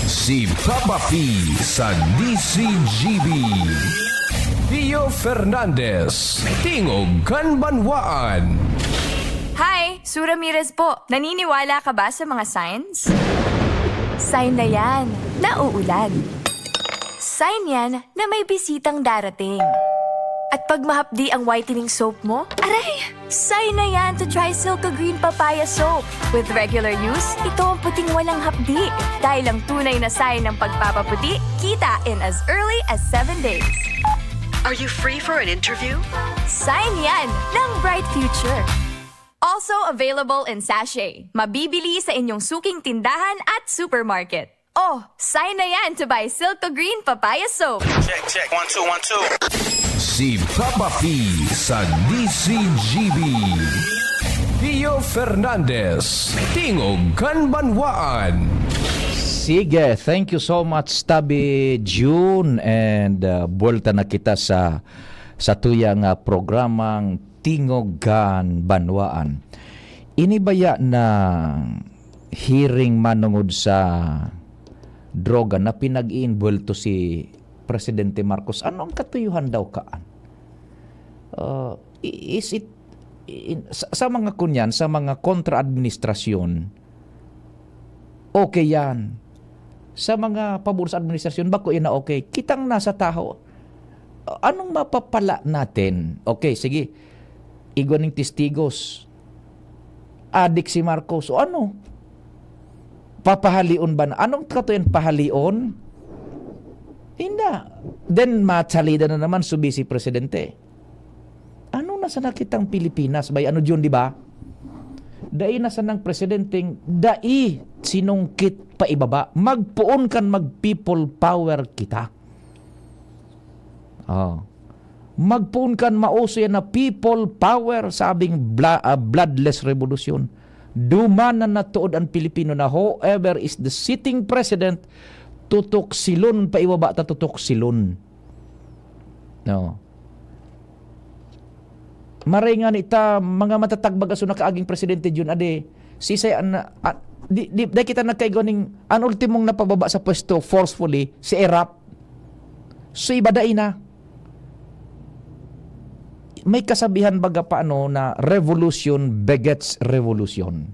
Si Papa P sa D C G B. Pio Fernandez, Tingog kan Banwaan. Hi! Sue Ramirez po. Naniniwala ka ba sa mga signs? Sign na yan na uulan. Sign yan na may bisitang darating. At pag mahapdi ang whitening soap mo, aray! Sign na yan to try Silka Green Papaya Soap. With regular use, ito ang puting walang hapdi. Dahil ang tunay na sign ng pagpapaputi, kita in as early as seven days. Are you free for an interview? Sign yan ng bright future. Also available in sachet. Mabibili sa inyong suking tindahan at supermarket. Oh, sign na yan to buy Silka Green Papaya Soap. Check, check. One, two, one, two. Si Papa P sa D C G B. Pio Fernandez, Tingog kan Banwaan. Sige, thank you so much, Tabi June. And uh, buwelta na kita sa sa tuyang uh, programang Tingog kan Banwaan. Ini baya na hearing manungod sa droga na pinag-iinbuwelto si Presidente Marcos? Ano ang katuyuhan daw kaan? Uh, i- is it in, sa, sa mga kunyan, sa mga kontra-administrasyon, okay yan. Sa mga pabor sa administrasyon, bako yan na okay. Kitang nasa taho, anong mapapala natin? Okay, sige. Igwa ning testigos. Adik si Marcos. O ano? Papahalion ba na? Anong katuyan pahalion? Inda. Then, matsalida na naman su Vice Presidente. Ano na sana kitang Pilipinas? Bay, ano yun, di ba? Dai na sanang presidenteng dai sinungkit pa ibaba. Magpoon kan mag people power kita. Oh. Magpoon kan mauso yan na people power, sabing bla, ah, bloodless revolution. Duman na natuod ang Pilipino na whoever is the sitting president, tutuksilon pa ibaba ta tutuksilon. No. Maray nga ni ta, mga matatag baga so nakaaging presidente Jun, ade, si say, an, ah, di, di, di kita nagkaigwa ning, an ultimong napababa sa pwesto forcefully, si Erap. So iba dai na. May kasabihan baga pa ano na revolution begets revolution.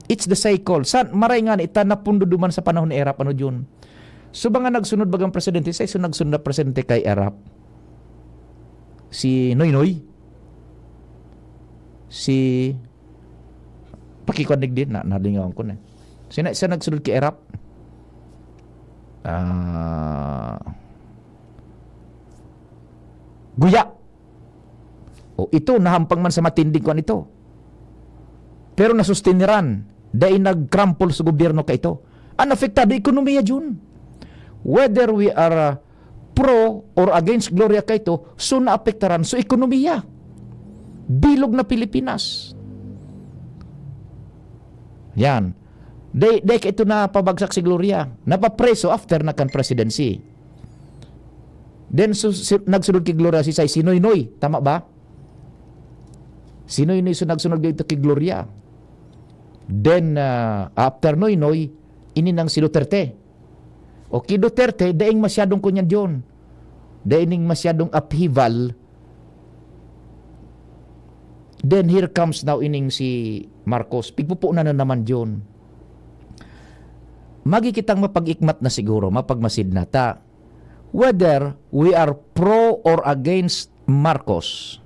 It's the cycle. Sa, maray nga ni ta napunduduman sa panahon ni Erap, ano Jun? So mga nagsunod bagang presidente, sa iso nagsunod na presidente kay Erap. Si Noynoy. Si Pakikuanig din, na, nalingawan ko na. Sina, sa nagsunod kay Erap? Ah, Guya. O ito, nahampang man sa matinding kwan ito. Pero nasustiniran, dai nagkrampol sa gobyerno ka ito. Ang apektado, ekonomiya, Jun. Whether we are uh, pro or against Gloria ka ito, so naapektaran so ekonomiya. Bilog na Pilipinas. Yan. Dai, dai ka ito napabagsak si Gloria. Napapreso after na kan presidency. Then, su, si, nagsunod kay Gloria si Say, si Noynoy. Tama ba? Si Noynoy so nagsunod dito kay Gloria. Then, uh, after Noynoy, ini nang si Duterte. O ki Duterte, daing masyadong kunyan Jun. Daing masyadong upheaval. Then here comes now ining si Marcos. Pigpupunan na naman Jun. Magi kitang mapag-ikmat na siguro, mapagmasid na ta. Whether we are pro or against Marcos,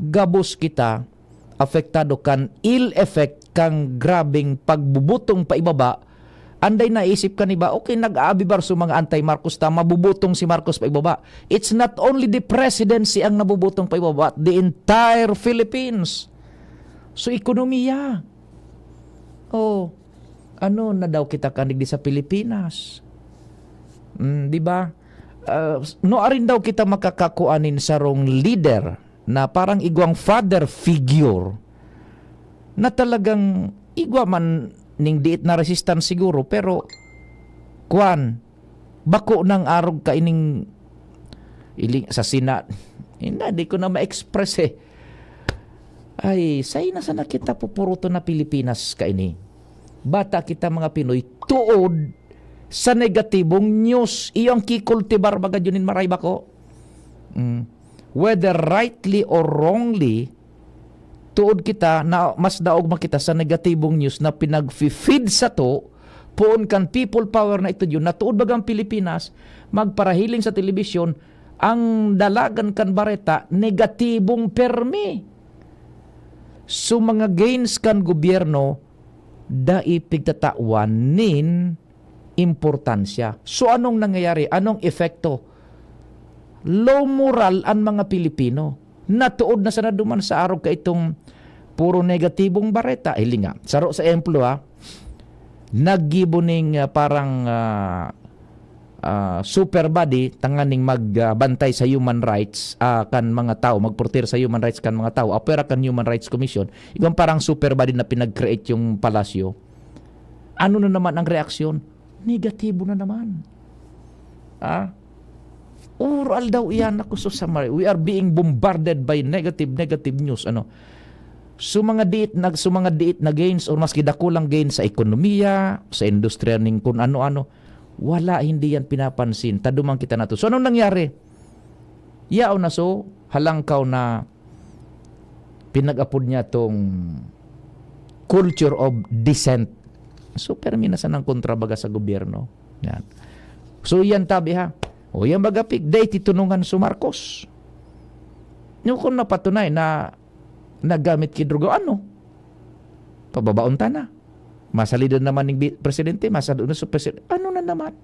gabos kita apektado kan ill effect kan grabeng pagbubutong paibaba Anday naisip ka ni ba, okay, nag-aabibar so mga anti-Marcos ta, mabubutong si Marcos pa ibaba. It's not only the presidency ang nabubutong pa ibaba, but the entire Philippines. So, ekonomiya. Oh, ano na daw kita kanig di sa Pilipinas? Mm, di ba? Ah, nuarin daw kita makakakua nin sarong leader na parang igwang father figure na talagang igwa man ning diit na resistance siguro, pero kwan, bako nang arog kaining ili-, sa Senado. Hindi, di ko na ma-express eh. Ay, say na sana kita pupuruto na Pilipinas kaini. Bata kita mga Pinoy, tuod sa negatibong news. Iyo ang kikultibar baga yun in maray bako. Mm. Whether rightly or wrongly, tuod kita na mas daog makita sa negatibong news na pinagfi-feed sato poon kan people power na ito yun, na tuod bagang Pilipinas, magparahiling sa telebisyon, ang dalagan kan bareta, negatibong permi. So, mga gains kan gobyerno, dai pigtatawan nin importansya. So, anong nangyayari? Anong epekto? Low moral an mga Pilipino. Natuod na sana duman sa arog ka itong puro negatibong bareta. Hilinga. Saro sa ehemplo, ha, naggibo ning, ah, parang, ah, ah, super body tanganing magbantay sa human rights, ah, kan mga tao, magporter sa human rights kan mga tao. Apwera kan Human Rights Commission, igwang parang super body na pinag-create yung palasyo. Ano na naman ang reaksyon? Negatibo na naman. Ah? Ural daw iyan, ako, sus, Maria. We are being bombarded by negative, negative news. Ano? So, mga diit na, so, mga diit na gains or maski dakulang gains sa ekonomiya, sa industriya ning kun ano-ano, wala, hindi yan pinapansin. Taduman kita na to. So, anong nangyari? Yaon na, so, halangkaw na pinag-apod niya tong culture of dissent. So, permi na sanang kontra baga sa gobyerno. Yan. So, yan tabi ha. O, yan baga, pig, dai titunungan si Marcos. Yung kung napatunay na naggamit ki droga, ano? Pababaon ta na. Masalidan naman ning bi-, presidente, masalidan na sa presidente. Ano na naman?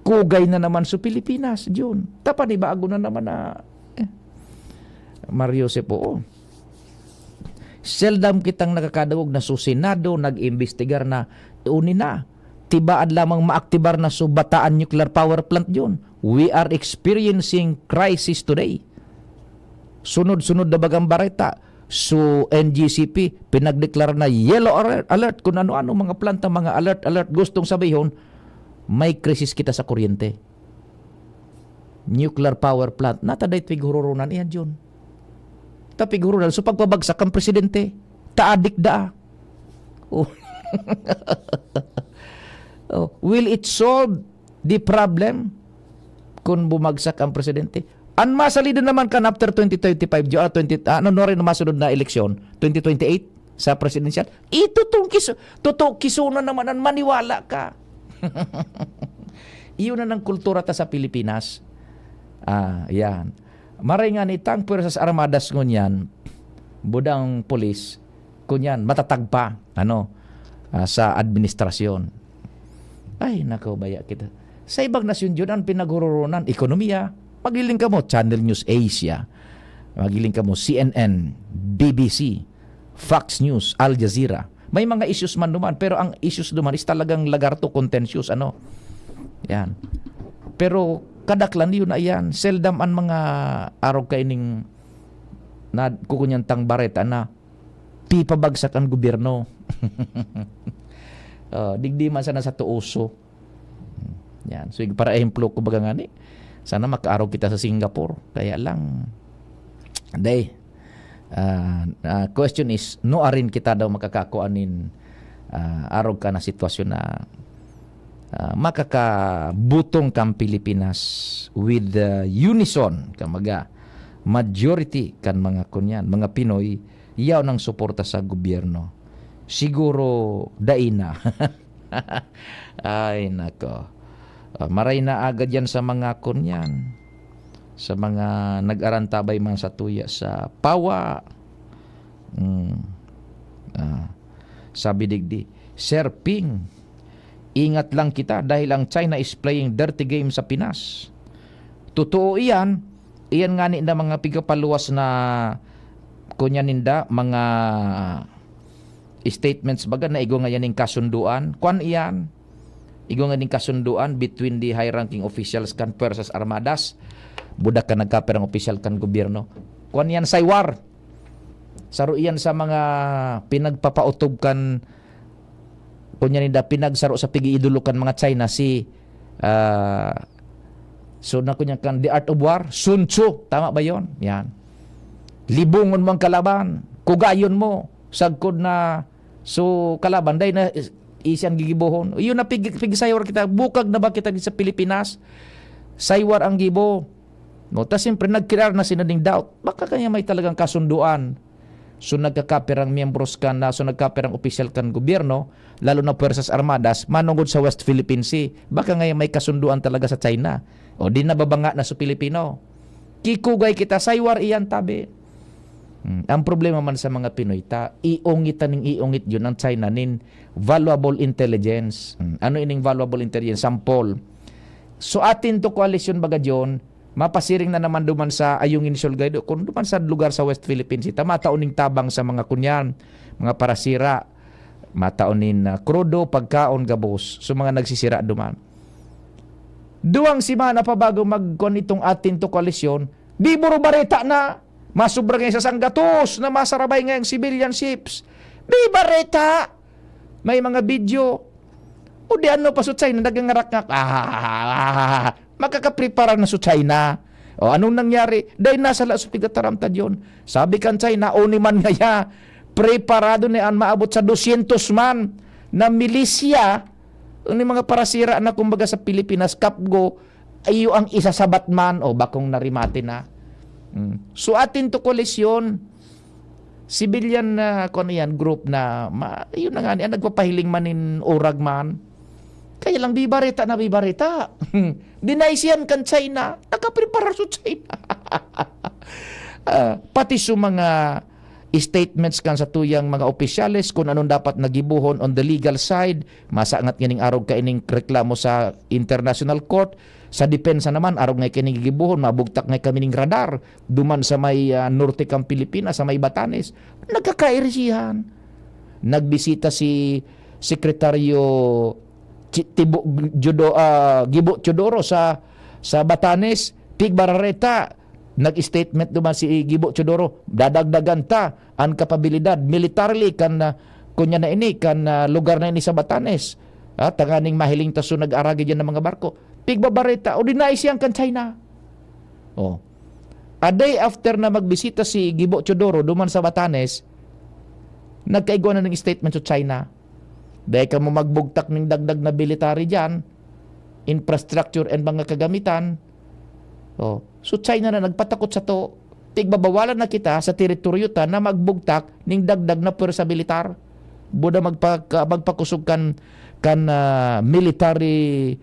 Kugay na naman sa Pilipinas, Jun. Tapanibago na naman na, eh. Mario Joseph, oo. Seldom kitang nakakadangog na sa Senado, nag-imbestigar na, uni na. Tibaad lamang maaktibar na sa Bataan Nuclear Power Plant, Jun. We are experiencing crisis today. Sunod-sunod na bagang bareta, so N G C P, pinagdeklara na yellow alert, alert, kung ano-ano, mga planta, mga alert, alert, gustong sabihon, may krisis kita sa kuryente. Nuclear power plant, nata dahil pighururunan, iyan yun. Ta pighururunan, so pagpabagsak ang presidente, taadik daa. Oh. Oh, will it solve the problem kun bumagsak ang presidente? An masalidan naman kan after twenty twenty-five, di, ah, twenty, ah, ano, no, rin masunod na eleksyon, twenty twenty-eight, sa presidential, ito tong kis-, totoo, kisunan naman ang maniwala ka. Iyon na ng kultura ta sa Pilipinas. Ah, yan. Maray nga ni tang Puwersas Armadas ngunyan, budang pulis, kunyan, matatag pa, ano, ah, sa administrasyon. Ay, nako, baya kita. Sa ibang nasyon yun, ang pinaghururunan, ekonomiya. Magiling ka mo, Channel News Asia. Magiling ka mo, C N N, B B C, Fox News, Al Jazeera. May mga issues man duman, pero ang issues duman is talagang lagarto, contentious, ano. Yan. Pero kadaklan yun na yan. Seldom ang mga arog kaining na kukunyang tang bareta na pipabagsak ang gobyerno. Oh, digdi man sana sa tuoso. Yan. So, para ehemplo, kumbaga nga ni, sana makaarog kita sa Singapore. Kaya lang, day, ah, ah, question is, no arin kita daw makakakua nin, ah, arog ka na sitwasyon na, ah, makakabutong kang Pilipinas with the unison, kamaga, majority kan mga kunyan, mga Pinoy, yaw nang suporta sa gobyerno. Siguro, dai na. Ay, nako. Ah, maray na agad yan sa mga kunyan. Sa mga nag-arantabay man sa tuya sa pawa. Mm. Ah, sabi digdi, "Sir Ping, Ingat lang kita dahil ang China is playing dirty game sa Pinas. Totoo iyan. Iyan ngani na mga pigapaluwas na, kunya ninda, mga statements baga na igwa ngayan ning kasunduan. Kwan iyan. Igwa nganing kasunduan between the high-ranking officials kan Puwersas Armadas. Budak ka nagkapirang opisyal kan gobyerno. Kwan iyan, saywar. Saro iyan sa mga pinagpapautob kan, kunya ninda, pinagsaro sa pig-iidolo kan mga China si, ah, so na kunya kan The Art of War, Sun Tzu. Tama ba yon? Yan. Libongon mo ang kalaban, kugayon mo, sagkod na so kalaban, dai na is-, isang gigibohon. Yun na pig-, pigsaywar kita, bukag na ba kita sa Pilipinas? Saywar ang gibo. No, ta siyempre, nagkirar na sila ning doubt. Baka kaya may talagang kasunduan. So, nagkakapirang miyembros kan, na, so, nagkapirang opisyal kan gobyerno, lalo na Puwersas Armadas, manongod sa West Philippine Sea. Baka ngayon may kasunduan talaga sa China. O di nababanga na sa Pilipino. Kikugay kita, saywar iyan, tabi. Hmm, ang problema man sa mga Pinoy, ta, iungit ta ning iungit yun ang China nin valuable intelligence. Hmm, ano ining valuable intelligence? Sampol. So, atin to koalisyon baga John, mapasiring na naman duman sa Ayungin Siolgay, do, kung duman sa lugar sa West Philippine Sea, ta matao ning tabang sa mga kunyan, mga parasira, matao nin, ah, krudo, pagkaon, gabos. So, mga nagsisira duman. Duwang semana pa bago magkuan itong atin to koalisyon, di buro bareta na. Masobra ngayon sa sanggatos na masarabay ngayong civilian ships. Di bareta. May mga video. O di ano pa sa China, nagangarak-ngak. Ah, makakaprepara na sa China. O anong nangyari? Dahil nasa la sa pigataram ta diyon. Sabi kan China, o ni man ngaya, preparado na an maabot sa dosyentos man na milisya, ni mga parasira na kumbaga sa Pilipinas, kapgo, iyo ang isasabat man, o bakong narimate na. Hmm. So, atin to koalisyon, civilian na, kung ano yan, group na, ma-, yun na nga, ang nagpapahiling man nin urag man. Kaya lang, bibareta na bibareta. Dinaisihan kan China, nakaprepara sa China. Ah, pati sa mga statements kan sa tuyang mga opisyales kung anong dapat nagibuhon on the legal side, masangat nganing arog kaining reklamo sa International Court. Sa depensa naman, arog nga kining gigibuhon, mabugtak nga kami ning radar duman sa may, ah, norte kan Pilipinas, sa may Batanes. Nagkakairisihan. Nagbisita si Sekretaryo Chi-, Tibo-, Jodo-, ah, Gibo Teodoro sa, sa Batanes, pigbarareta. Nag-statement duman si Gibo Teodoro, "Dadagdagan ta an kapabilidad militarily kan, ah, kunya na ini, kan, ah, lugar na ini sa Batanes. Ah, tanganing mahiling ta so nag-aragi diyan ng mga barko." Pigbabareta, o di naisiyan kan China. Oh. A day after na magbisita si Gibo Teodoro duman sa Batanes, nagkaigwa na ng statement sa China. Dahil ka mo magbugtak ning dagdag na military diyan, infrastructure and mga kagamitan. Oh, so China na nagpatakot sa to. Tigbabawalan na kita sa teritoryo ta na magbugtak ning dagdag na pwersa militar. Buda magpa-, magpakusog kan, kan, ah, military,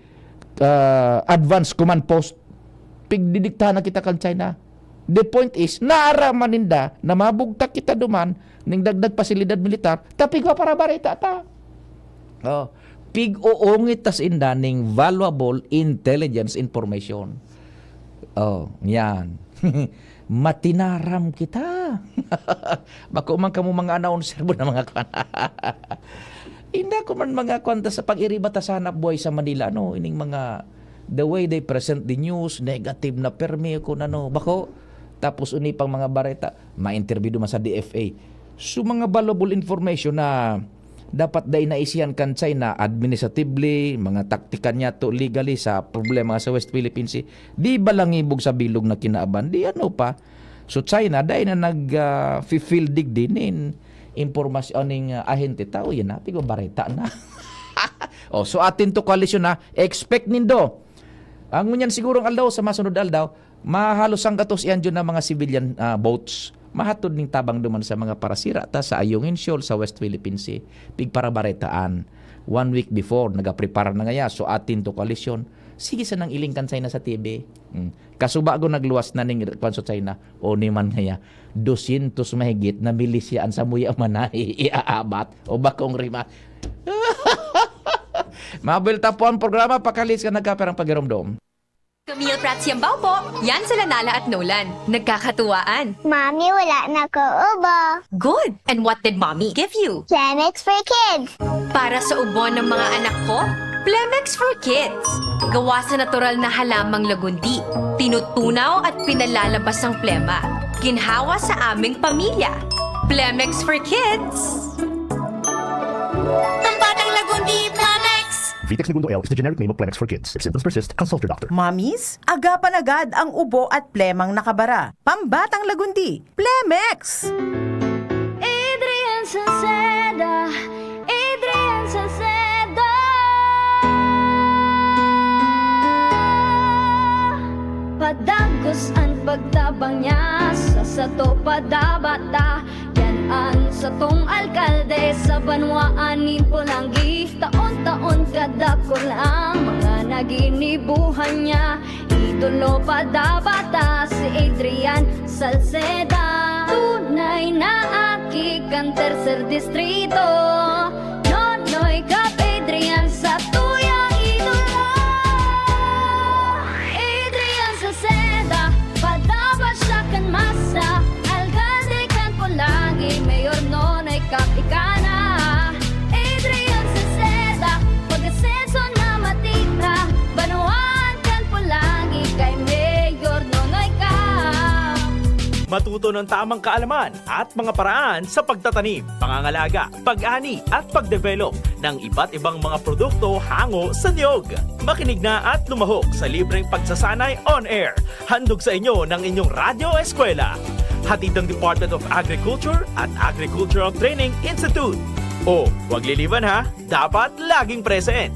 ah, advance command post. Pigdidiktahan na kita kan China. The point is, naaraman ninda na mabugtak kita duman ning dagdag pasilidad militar, ta pigpaparabareta ta. Oh, pig-uungit ta sa inda ning valuable intelligence information. Oh, yan. Matinaram kita. Bako man kamo mga announcer mo na mga kwan. Inda ko man mga kwan ta sa pag-iriba ta sa hanap buhay sa Manila, no? Ining mga, the way they present the news, negative na permi kung ano. Bako, tapos uni pang mga bareta, ma-interview duman sa D F A. So, mga valuable information na dapat dai naisihan kan China administratively, mga taktika niya to legally sa problema sa West Philippine Sea. Di ba langibog sa bilog na kinaaban? Di ano pa? So, China, dai na nag, ah, fi-field digdi nin impormasyon ning, ah, ahente ta. O, yan na, pigbabareta na. O, so atin to, koalisyon, ha. Expect nindo. Ang ngunyan sigurong aldaw, sa masunod aldaw, mahalos sanggatos iyan dyan na mga civilian, ah, boats. Mahatod ning tabang duman sa mga parasira ta sa Ayungin Shoal, sa West Philippine Sea. Pigparabaretaan. One week before, nagaprepara na ngaya. So, atin to, koalisyon. Sige sanang ilingkan sa ina sa T V. Hmm. Kasubago nagluwas na ning kwan sa China, o ni man ngaya, dosyentos mahigit na milisya an samuya manahi iaabat o bakong rima. Mabuelta po ang programa, pakalis ka nagkaperang pagiromdom. Camille Prats Yambao po. Yan sila Nala at Nolan. Nagkakatuwaan. Mami, wala na ko ubo. Good. And what did Mommy give you? Plemex for Kids. Para sa ubo ng mga anak ko, Plemex for Kids. Gawa sa natural na halamang lagundi. Tinutunaw at pinalalabas ang plema. Ginhawa sa aming pamilya. Plemex for Kids. Pambatang Lagundi, Plemex! Vitex Negundo L is the generic name of Plemex for Kids. If symptoms persist, consult your doctor. Mommies, agapan agad ang ubo at plemang nakabara. Pambatang Lagundi, Plemex! Adrian Salceda, Adrian Salceda. Padagos an pagtabang niya sa sato, padabata. Yan an satong alkalde sa banwaan nin Polangui. Taon-taon kadakul ang mga naginibuhan niya. Idolo padabata si Adrian Salceda. Tunay na aki kan Tercer Distrito. Nonoy Cap Adrian sa tuyang idolo. Adrian Salceda, padabata siya kan masa. Alkalde kan Polangui, Mayor Nonoy Cap ika na. Adrian Salceda, pag-asenso na matira. Banwaan kan Polangui kay Mayor Nonoy Cap. Matuto ng tamang kaalaman at mga paraan sa pagtatanim, pangangalaga, pag-ani at pagdevelop ng iba't ibang mga produkto hango sa niyog. Makinig na at lumahok sa libreng pagsasanay on air. Handog sa inyo ng inyong Radyo Eskwela. Hatid ng Department of Agriculture at Agricultural Training Institute. O, wag liliwan ha, dapat laging present.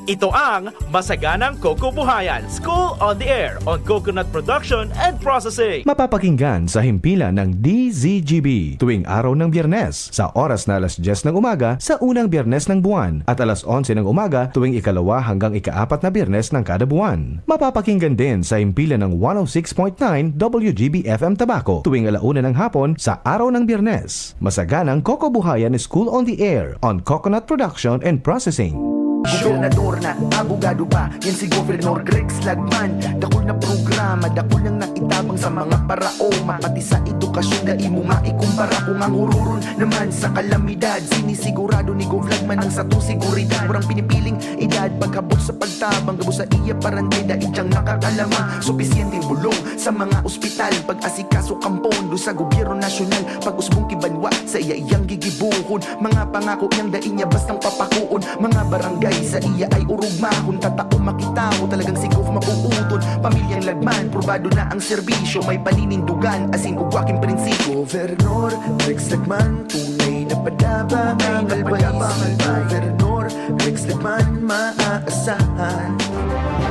Ito ang Masaganang Coco Buhayan, School on the Air on Coconut Production and Processing. Mapapakinggan sa himpilan ng D Z G B tuwing araw ng Biyernes, sa oras na alas dyes ng umaga sa unang Biyernes ng buwan at alas onse ng umaga tuwing ikalawa hanggang ikaapat na Biyernes ng kada buwan. Mapapakinggan din sa himpilan ng one oh six point nine W G B F M Tabaco tuwing ala una ng hapon sa araw ng Biyernes. Masaganang Coco Buhayan School on the Air on Coconut Production and Processing. Gobernador na, abogado pa, yan si Governor Rex Lagman. Dakul na programa, dakul nang naitabang sa mga paraoma. Pati sa edukasyon, dai mo maikumpara. Kung ang hururon naman sa kalamidad, sinisigurado ni Gov Lagman ang satong seguridad. Walang pinipiling edad, paghabot sa pagtabang, gabos sa iya parantay, dai siyang nakakalamang. Supisyenteng bulong sa mga ospital, pag-asikaso kan pondo sa gobyerno nasyonal, pag-usbong ki banwa, saiya iyang gigibohon. Mga pangako niyang dai niya bastang papakoon. Mga barangay, saiya ay orog mahon. Tatao makita mo, talagang si Gov mapuputol. Pamilyang Lagman, probado na ang serbisyo. May paninindugan, asin ugwa king prinsipyo. Gobernador Rex Lagman, tunay na padaba. Tunay na ang padaba, always. Gobernador Rex Lagman, maaasahan.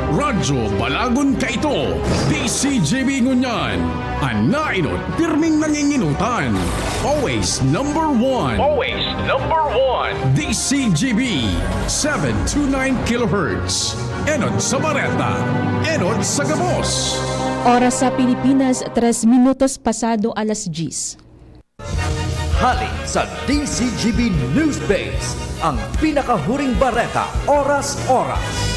Radyo Balagon kaito, D C G B ngunyan. An naenot, pirming nanginginutan. Always number one. Always number one. D C G B, seven two nine kilohertz. Enot sa bareta, enot sa gabos. Oras sa Pilipinas, tres minutos pasado alas diyes. Hale sa D Z G B News Base, ang pinakahuring bareta, oras-oras.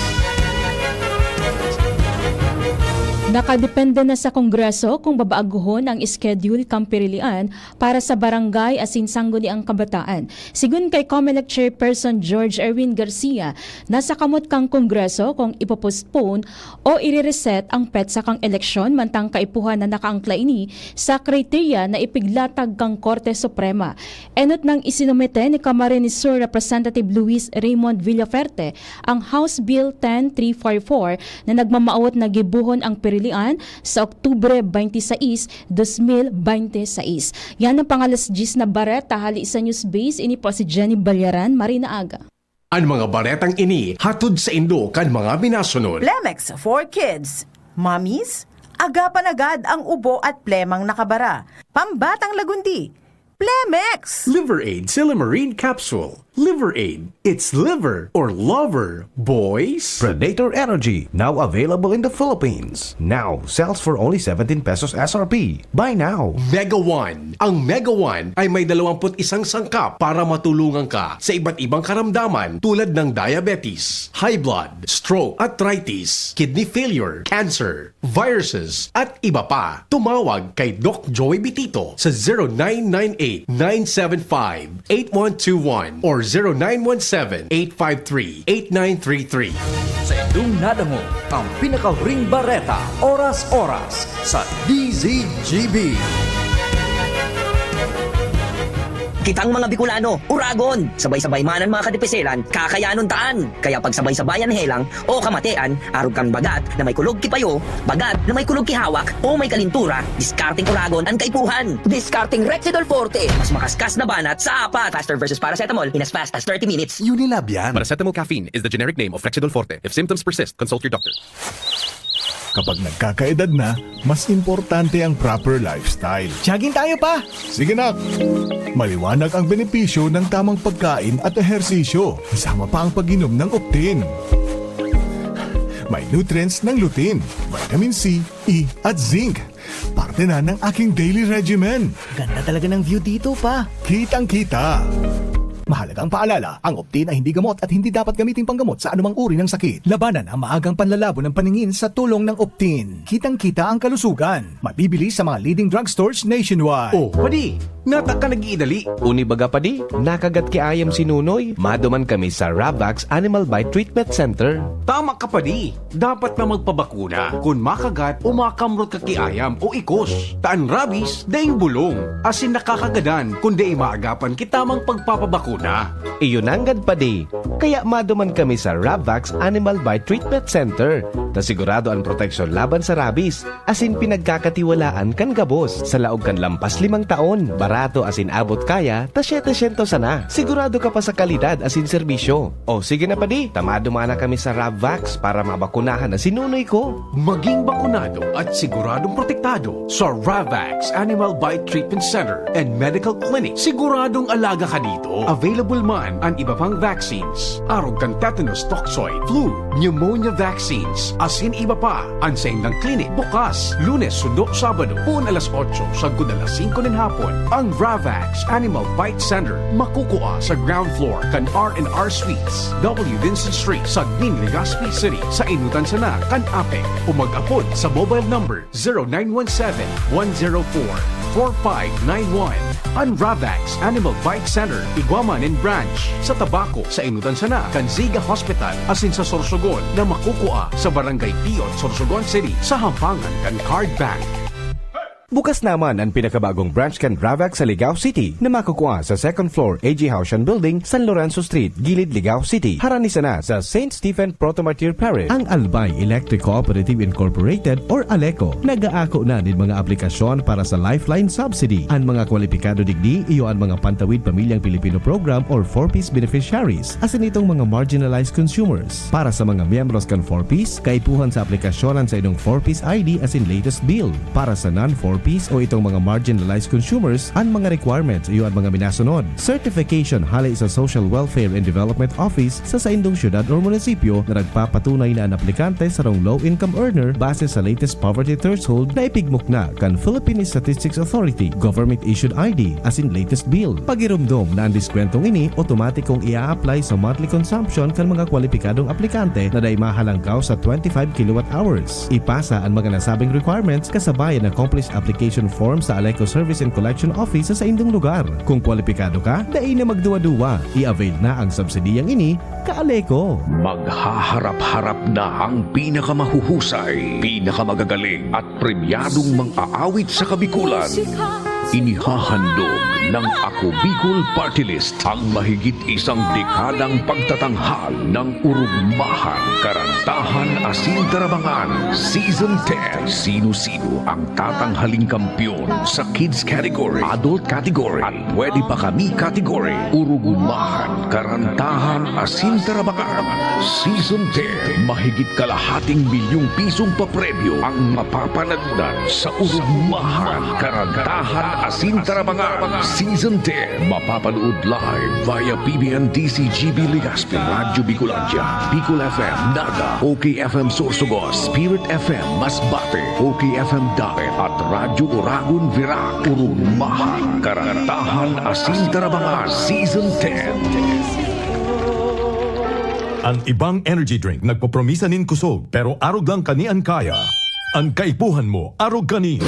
Nakadepende na sa Kongreso kung babaaguhon ang schedule kan pirilian para sa barangay asin sangguniang kabataan. Sigon kay Comelec Chairperson George Erwin Garcia, nasa kamot kan Kongreso kung ipopostpone o ire-reset ang petsa kan eleksyon, mantang kaipuhan na nakaangkla ini sa kriteriya na ipiglatag kan Korte Suprema. Enot nang isinumite ni Camarines Sur Representative Luis Raymond Villaferte ang House Bill ten three four four na nagmamawot na gibohon ang pirilian sa Oktubre twenty-six, dos mil bente seis. Yan ang pang-alas diyes na bareta hale sa News Base. Ini po si Jenny Ballaran. Maray na aga. An mga baretang ini hatod saindo kan mga minasunod. Plemex for Kids. Mommies, agapan agad ang ubo at plemang nakabara. Pambatang Lagundi, Plemex! Liver Aid Silymarin Capsule. Liver Aid. It's liver or lover, boys. Predator Energy, now available in the Philippines. Now, sells for only seventeen pesos S R P. Buy now. Mega One. Ang Mega One ay may dalawampu't isang sangkap para matulungan ka sa iba't ibang karamdaman tulad ng diabetes, high blood, stroke, arthritis, kidney failure, cancer, viruses, at iba pa. Tumawag kay Doc Joey Bitito sa zero nine nine eight nine seven five eight one two one or zero nine one seven eight five three eight nine three three. Sa indong nadangog ang pinakahuring bareta, oras-oras sa D Z G B. Kitang mga Bicolano, uragon! Sabay-sabay man an mga kadipiselan, kakayanon taan! Kaya pagsabay-sabayan helang o kamatean, arog kan bagat na may kulog ki payo, bagat na may kulog ki hawak, o may kalintura, diskarteng uragon an kaipuhan. Diskarteng Rexidol Forte. Mas makaskas na banat sa apat. Faster versus paracetamol in as fast as thirty minutes. Unilab yan. Paracetamol caffeine is the generic name of Rexidol Forte. If symptoms persist, consult your doctor. Kapag nagkakaedad na, mas importante ang proper lifestyle. Jogging tayo, pa! Sige, nak! Maliwanag ang benepisyo ng tamang pagkain at ehersisyo, kasama pa ang pag-inom ng Optin. May nutrients ng lutein, vitamin C, E, at zinc. Parte na ng aking daily regimen. Ganda talaga ng view dito, pa. Kitang-kita. Mahalagang paalala, ang Optin ay hindi gamot at hindi dapat gamiting panggamot sa anumang uri ng sakit. Labanan ang maagang panlalabo ng paningin sa tulong ng Optin. Kitang-kita ang kalusugan. Mabibili sa mga leading drugstores nationwide. Oh, padi, nata ka nag-iidali. Uni baga, padi, nakagat ki ayam si Nunoy. Maduman kami sa Ravax Animal Bite Treatment Center. Tama ka, padi. Dapat na magpabakuna kun makagat o makamrot ka ki ayam o ikos. Ta an rabies, daing bulong, asin nakakagadan kun dai maagapan ki tamang pagpapabakuna. Iyo nanggad, padi. Kaya maduman kami sa Ravax Animal Bite Treatment Center, ta sigurado an proteksyon laban sa rabies, asin pinagkakatiwalaan kan gabos. Sa laog kan lampas limang taon, barato asin abot kaya, ta setecientos sana. Sigurado ka pa sa kalidad asin serbisyo. O sige na, padi, ta maduman na kami sa Ravax para mabakunahan na si Nunoy ko. Maging bakunado at siguradong protektado sa Ravax Animal Bite Treatment Center and Medical Clinic. Siguradong alaga ka dito. Available man an iba pang vaccines, arog kan tetanus toxoid, flu, pneumonia vaccines, asin iba pa. An saindang klinik bukas Lunes sundo Sabado, poon alas otso sagkod alas singko nin hapon. Ang Ravax Animal Bite Center makukua sa ground floor kan R and R Suites, W Vincent Street, Sagmin, Legazpi City, sa Inotan sana kan APEC, o mag-apod sa mobile number zero nine one seven, one zero four, four five nine one. An Ravax Animal Bite Center, igwa man nin branch sa Tabaco, sa Inotan sana kan Ziga Hospital, asin sa Sorsogon na makukua sa Barangay Piyot, Sorsogon City, sa hampangan kan Card Bank. Bukas naman an pinakabagong branch kan Ravax sa Ligao City na makukua sa second floor A G Haushan Building, San Lorenzo Street, Gilid, Ligao City. Harani sana sa Saint Stephen Proto-Martyr Parish. Ang Albay Electric Cooperative Incorporated or ALECO nag-aako na nin mga aplikasyon para sa Lifeline Subsidy. An mga kwalipikado digdi iyo an mga Pantawid Pamilyang Pilipino Program or four Ps beneficiaries, asin itong mga marginalized consumers. Para sa mga miyembros kan four Ps, kaipuhan sa aplikasyon an saindong four Ps I D asin latest bill. Para sa non-four Ps o itong mga marginalized consumers, an mga requirements iyo an mga minasunod. Certification hale sa Social Welfare and Development Office sa saindong syudad or munisipyo na nagpapatunay na an aplikante sarong low-income earner base sa latest poverty threshold na ipigmukna kan Philippine Statistics Authority, government-issued I D, asin latest bill. Pagiromdom na an diskwentong ini otomatikong i-a-apply sa monthly consumption kan mga kwalipikadong aplikante na dai mahalangkaw sa twenty-five kilowatt hours. Ipasa an mga nasabing requirements kasabay an accomplished application form sa ALECO Service and Collection Office sa saindong lugar. Kung kwalipikado ka, dai na magduwa-duwa. I-avail na ang subsidiyang ini, ka-ALECO. Maghaharap-harap na ang pinakamahuhusay, pinakamagagaling at premyadong mang-aawit sa Kabikulan. Inihahandog ng Ako Bicol Party List ang mahigit isang dekadang pagtatanghal ng Urugmahan, Karantahan asin Tarabangan Season ten. Sino-sino ang tatanghaling kampiyon sa kids category, adult category, at pwede pa kami category? Urugmahan, Karantahan asin Tarabangan Season ten. Mahigit kalahating milyong pisong papremyo ang mapapanalunan sa Urugmahan, Karantahan asin Tarabangan Season ten, mapapanood live via P B N D C G B Legazpi, Radyo Bicolandia, Bicol F M Naga, O K F M Sorsogon, Spirit F M Masbate, O K F M Daet at Radyo Oragon Virac. Purumahan, karantahan asin tarabangan, Season ten. An ibang energy drink nagpopromisa nin kusog, pero arog lang kani an kaya. An kaipuhan mo, arog kani.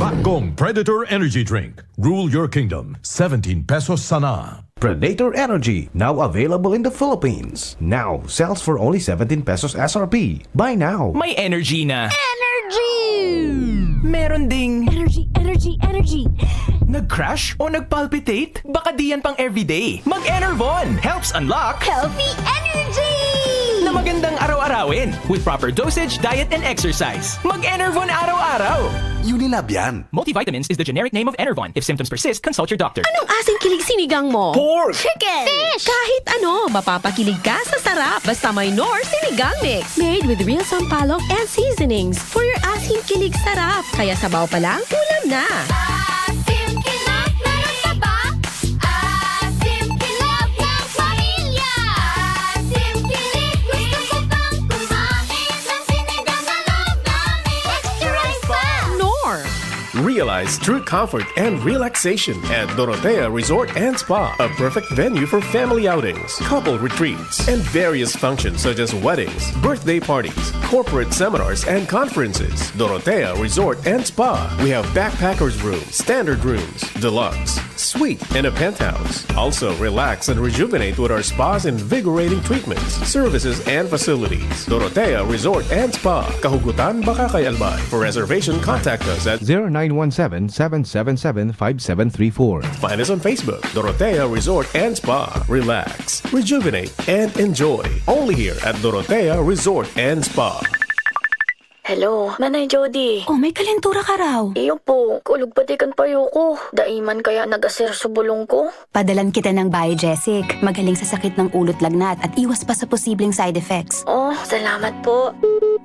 Bakong Predator Energy Drink. Rule your kingdom. Seventeen pesos sana. Predator Energy, now available in the Philippines. Now sells for only seventeen pesos S R P. Buy now. May energy na. Energy! Meron ding Energy, energy, energy! Nag-crash o nag-palpitate? Baka di yan pang everyday. Mag-Enervon helps unlock Healthy energy! Na magandang araw-arawin with proper dosage, diet, and exercise. Mag-Enervon araw-araw! Unilab yan. Multivitamins is the generic name of Enervon. If symptoms persist, consult your doctor. Anong asing kilig sinigang mo? Pork! Chicken! Fish! Kahit ano, mapapakilig ka sa sarap. Basta may Knorr Sinigang Mix. Made with real sampalok and seasonings. For your asing kilig sarap. Kaya sabaw pa lang, ulam na. Asim kilig na saba. Asim kilig ng pamilya. Asim kilig, gusto ko pang kumain ng sinigang na love namin. Extra rice pa! Knorr. Realize true comfort and relaxation at Dorotea Resort and Spa, a perfect venue for family outings, couple retreats, and various functions such as weddings, birthday parties, corporate seminars, and conferences. Dorotea Resort and Spa. We have backpackers room, standard rooms, deluxe, suite, and a penthouse. Also, relax and rejuvenate with our spa's invigorating treatments, services, and facilities. Dorotea Resort and Spa, Kahugutan, Bacacay, Albay. For reservation, contact us at zero nine one seven, seven seven seven, five seven three four. Find us on Facebook, Dorotea Resort and Spa. Relax, rejuvenate, and enjoy. Only here at Dorotea Resort and Spa. Hello, Manay Jody. Oh, may kalentura ka raw. Iyo po, kulog pati kan payo ko. Dai man kaya nag-asir sa bulong ko? Padalan kita ng Biogesic. Magaling sa sakit ng ulo't lagnat at iwas pa sa posibleng side effects. Oh, salamat po.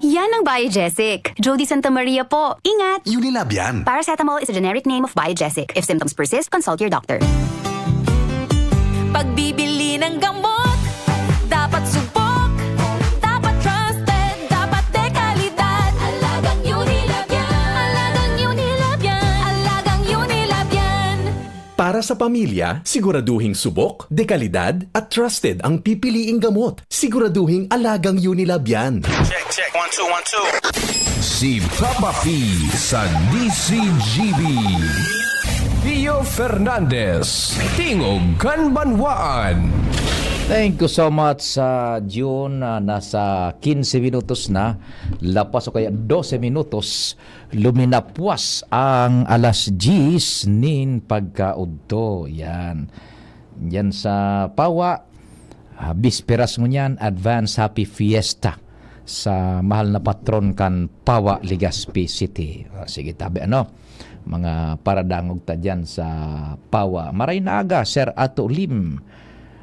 Yan ang Biogesic. Jody Santa Maria po. Ingat! Unilab yan. Paracetamol is a generic name of Biogesic. If symptoms persist, consult your doctor. Pagbibili ng gamot, dapat subok, dapat trusted, dapat dekalidad. Alagang Unilab yan. Alagang Unilab yan. Alagang Unilab yan. Para sa pamilya, siguraduhing subok, dekalidad, at trusted ang pipiliing gamot. Siguraduhing alagang Unilab yan. Check, check. One, two, one, two. Si Papa P sa D C G B. Rio Fernandez, Tingog kan Banwaan. Thank you so much, sa June, ah, nasa quince minutos na, lapas o kaya doce minutos, luminapwas ang alas diyes nin pagkaudto. Yan. Yan sa Pawa, ah, bisperas ngunyan, advance happy fiesta sa mahal na patron kan Pawa, Legazpi City. Ah, sige, tabi ano, mga paradangog ta dyan sa Pawa. Maray na aga, Sir Ato Lim.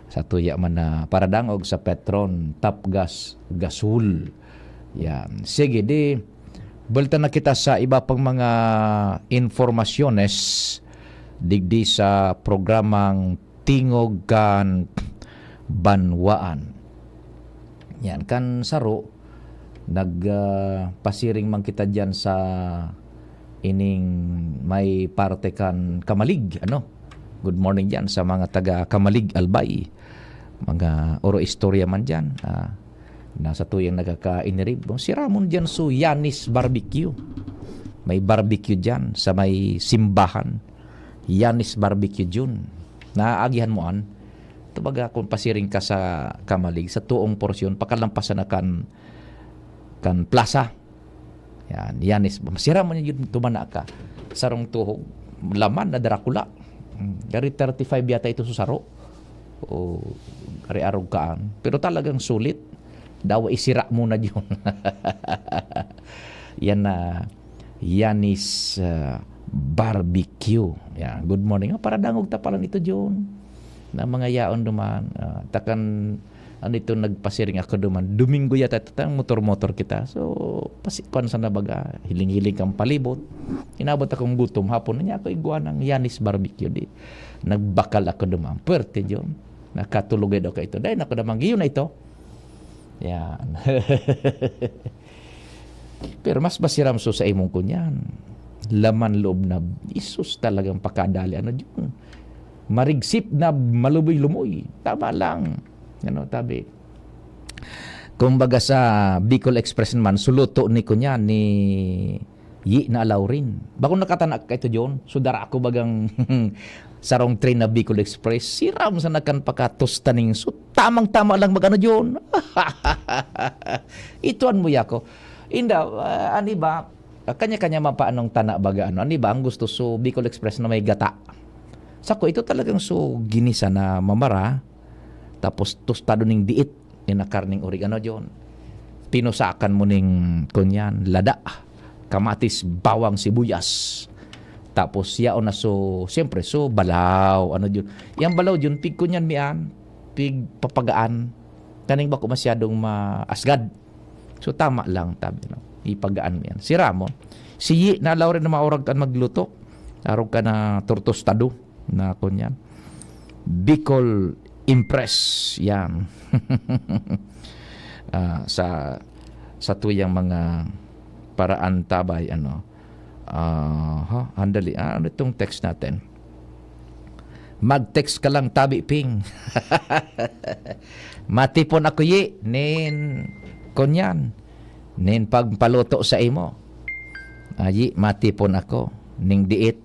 Sa tuya man na paradangog sa Petron, Tapgas, Gasol. Yan. Sige, di, buelta na kita sa iba pang mga informasyones digdi sa programang Tingog kan Banwaan. Yan, kan saro, nag, ah, pasiring man kita diyan sa ining may parte kan Camalig, ano? Good morning diyan sa mga taga Camalig, Albay. Mga oro istorya man diyan, ah, na sa tuyang nagkakainirib. Si Ramon diyan, so Yanis Barbecue. May barbecue diyan sa may simbahan. Yanis Barbecue Jun. Naaagihan mo an? Ito baga kung pasiring ka sa Camalig, sa tuong porsyon, pakalampasan na kan, kan plaza. Yan, Yanis. Sira man yun, tumana ka. Sarong tuhog, laman na Dracula. Hmm, gari thirty-five yata ito sa saro. O, gari arog kaan. Pero talagang sulit. Dawa isira mo na yun. Yan na, Yanis, ah, Barbecue. Yan, good morning. Oh, para dangog ta pala nito, Jun. Na mga yaon duman. Ah, takan Ano ito, nagpasiring ako duman. Domingo yata ito, tang motor-motor kita. So, pasi-, kwan sana baga, hiling-hiling kang palibot. Inabot akong gutom hapon. Niya ako igwa ng Yanis Barbecue di. Nagbakal ako duman. Puwerte yun. Nakatulog daw ka ito. Dahil ako naman, giyon na ito. Yan. Pero mas masiram so sa imong kunyan. Laman loob na, isus, talagang pakadali. Ano yun? Marigsip na malumoy-lumoy. Tama lang. Ano, tabi? Kumbaga sa Bicol Express naman, suluto ni kunyan, ni Yi na Laurin. Bakong nakatanak ka ito, John? So, dara ako bagang sarong train na Bicol Express. Siram sa nakan pakatusta ning so, tamang-tama lang mag-ano, John. Ituan mo yako. Inda, ah, an iba, ah, kanya-kanya mapaanong tana baga, ano. An iba, ang gusto so Bicol Express na may gata. Sako, ito talagang so ginisa na mamara, tapos tostado ning diit, ina karneng oregano, John. Pinusakan mo ning, kunyan, lada, kamatis, bawang, sibuyas. Tapos, yaon na so, siyempre, so, balaw, ano, John. Yang balaw, John, pig kunyan mian, pig papagaan. Kaning bako masyadong maasgad. So, tama lang, tabi, no? Ipagaan mo yan. Si Ramo, si Yi na Lauren na maurag kan magluto. Arog ka na tortostado na kunyan. Bicol Impress, yan. Ah, sa, sa tuyang mga paraan tabay, ano. Ah, ha, andali. Ah, ano itong text natin? Mag-text ka lang, tabi, Ping. Matipon ako, Yi, nin kunyan, nin pagpaluto sa imo. Ayi, matipon ako, ning diit.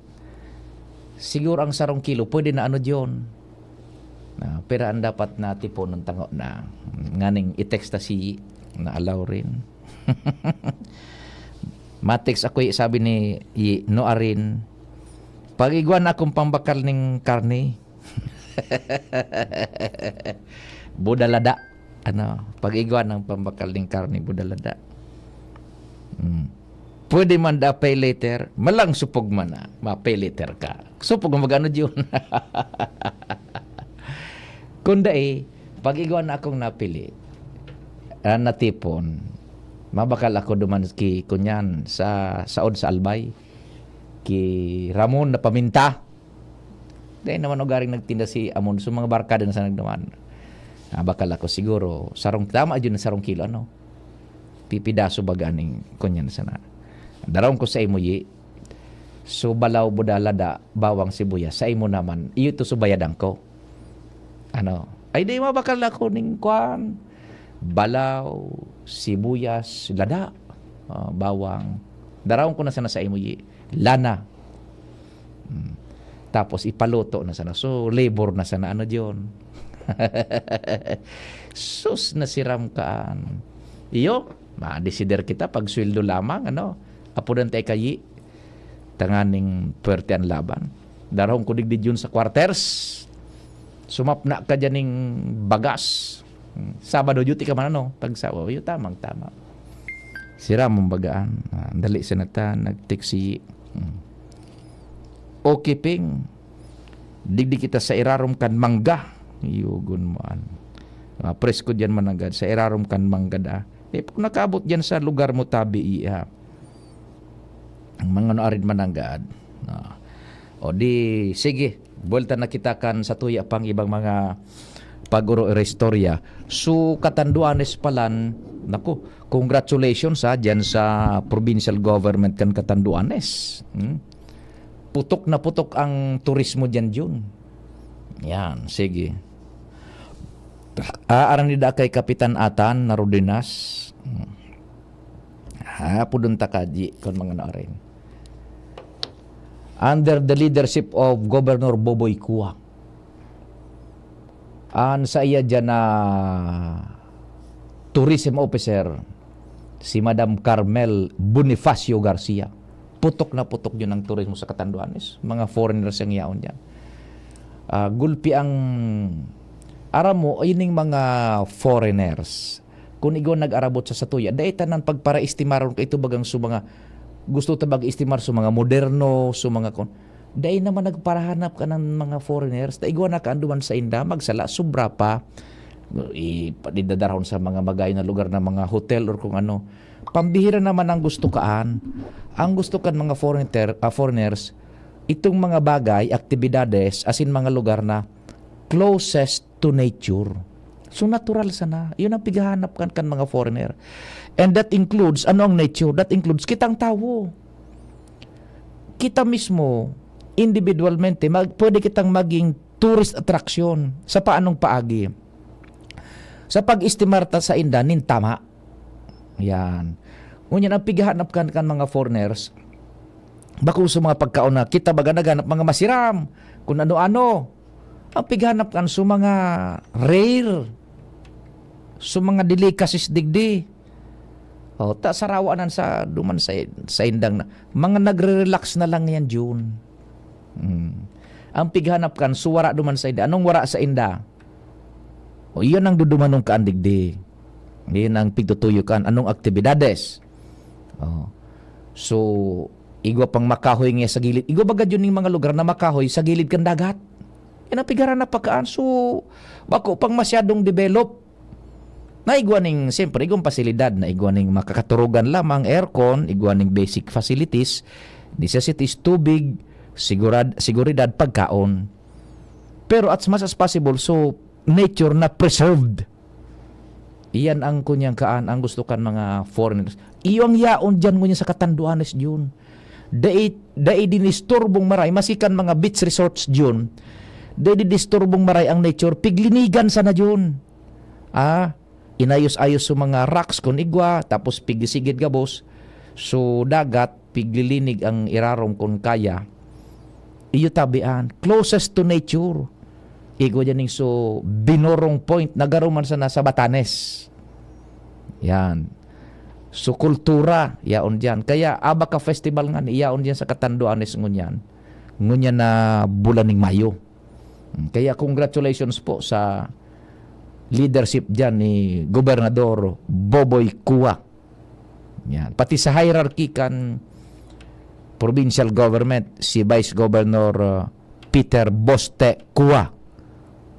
Siguro ang sarong kilo, pwede na ano diyon. Na, pera ang dapat na tipon ng tango na. Nganing i-text ta si Yi, na alaw rin. Ma-text ako, Yi, sabi ni Yi, no arin. Pag-igwa na akong pambakal ning karne. Budalada. Ano, pag-igwa ng pambakal ning karne, budalada. Hmm. Pwede man da pay later, malang supog man na, ma-pay later ka. Supog man mag-ano diyon. Kung dai, pag-igwa na akong napili, ah, natipon, mabakal ako duman ki, kunyan, sa saod sa Albay. Ki Ramon na paminta. Dai naman ugaring nagtinda si Amon. So, mga barkada na sa nagduman. Ah, bakal ako siguro, sarong, tama yun na sarong kilo, ano? Pipidaso baga ning, kunyan sana. Darawon ko sa imo, Yi. So, balaw, budalada, bawang, sibuyas. Sa imo naman, iyo to subayadan ko. Ano? Ay, di mabakal ako ning kwan. Balaw, sibuyas, lada, ah, bawang. Darawon ko na sana sa imo, Yi. Lana. Mm. Tapos ipaluto na sana. So, labor na sana, ano, John? Sus, nasiram ka, an. Iyo, ma-desider kita pag sweldo lamang, ano? Apodan tayo kayi, tanganing puwerte an laban. Darahon ko digdi Jun sa quarters. Sumapna ka diyan ning bagas. Hmm. Sabado, duty ka man, ano? Pag Sabado, yun, tamang-tama. Sira mong bagaan. Ah, dali sa nata, nag-text si, hmm. Okay, Ping. Digdi kita sa irarom kan mangga. Yugon mo, an. Ah, presko diyan mananggad. Sa irarom kan mangga, da. Eh, pag nakaabot diyan sa lugar mo, tabi, iha. Ang mga ano arin mananggad. Ah. O di, sige, buwelta na kita kan sa tuya pang ibang mga pag-uro-uro istorya. So, Catanduanes palan, naku, congratulations ha, dyan sa provincial government kan Catanduanes. Hmm? Putok na putok ang turismo dyan, Jun. Yan, sige. Ah, aram ni da kay Kapitan Atan na Rodinas. Hmm. Ha, pudon ta ka, di, kon mga naarin. Under the leadership of Governor Boboy Kuang, an saiya diyan na tourism officer, si Madam Carmel Bonifacio Garcia. Putok na putok yun ang turismo sa Catanduanes. Mga foreigners ang yaon diyan. Ah, gulpi ang, aram mo, ining mga foreigners, kun igwa nag-arabot sa satuya, dai tanan pagparaestimaron ka ito bagang so mga, gusto ta mag-estimar so mga moderno, so mga kon-, dai naman nagparahanap ka ng mga foreigners, ta igwa na kaanduman sa inda, magsala, sobra pa. i-, idadarahon sa mga magayon na lugar na mga hotel or kung ano. Pambihira naman ang gusto kaan. Ang gusto kan mga foreigner, ah, foreigners, itong mga bagay, aktibidades, asin mga lugar na closest to nature. So, natural sana. Yun ang pighahanap kan, kan mga foreigner. And that includes, ano ang nature? That includes kitang tawo. Kita mismo, individualmente, mag-, pwede kitang maging tourist attraction. Sa paanong paagi? Sa pag-estimar ta sainda nin tama. Yan. Ngunyan, ang pighahanap kan, kan mga foreigners, bako sa mga pagkaon na kita baga naghanap mga masiram, kung ano-ano. Ang pighanap kan sa mga rare, sa mga delicacies digdi. O, ta sarawanan sa duman sa, sa indang na, mga nagre-relax na lang yan, Jun. Hmm. Ang pighanap kan, so wara duman sa inda. Anong wara sa inda? O, iyan ang dudumanon kaan digdi. Iyan ang pigtutuyo kan. Anong aktibidades? O. So, igwa pang makahoy nga sa gilid. Igwa baga yun yung mga lugar na makahoy sa gilid kan dagat. Yan ang pigharap na pagkaan. So, bako pang masyadong develop. Na igwa ning, siyempre, igwang pasilidad na igwa ning makakaturugan lamang, aircon, igwa ning basic facilities, necessities, tubig, sigurad-, seguridad, pagkaon. Pero as much as possible, so, nature na preserved. Iyan ang kunyang kaan, ang gusto kan mga foreigners. Iyo ang yaon diyan ngunyan sa Catanduanes, Jun. Dai, dai dinisturbong maray, masikan mga beach resorts, Jun. Dai didisturbong maray ang nature, piglinigan sana, Jun. Ah, inayos-ayos sa mga rocks kun igwa, tapos pigisigid gabos. So, dagat, piglilinig ang irarom kun kaya. Iyo tabian, closest to nature. Igwa dyan ning so Binurong Point, nagaruman sana sa Batanes. Yan. So, kultura, yaon dyan. Kaya, Abaca Festival nga, yaon dyan sa Catanduanes ngunyan. Ngunyan na bulan ning Mayo. Kaya, congratulations po sa leadership dyan ni Gobernador Boboy Cua. Yan. Pati sa hierarchy kan provincial government, si Vice Governor, uh, Peter Boste Cua.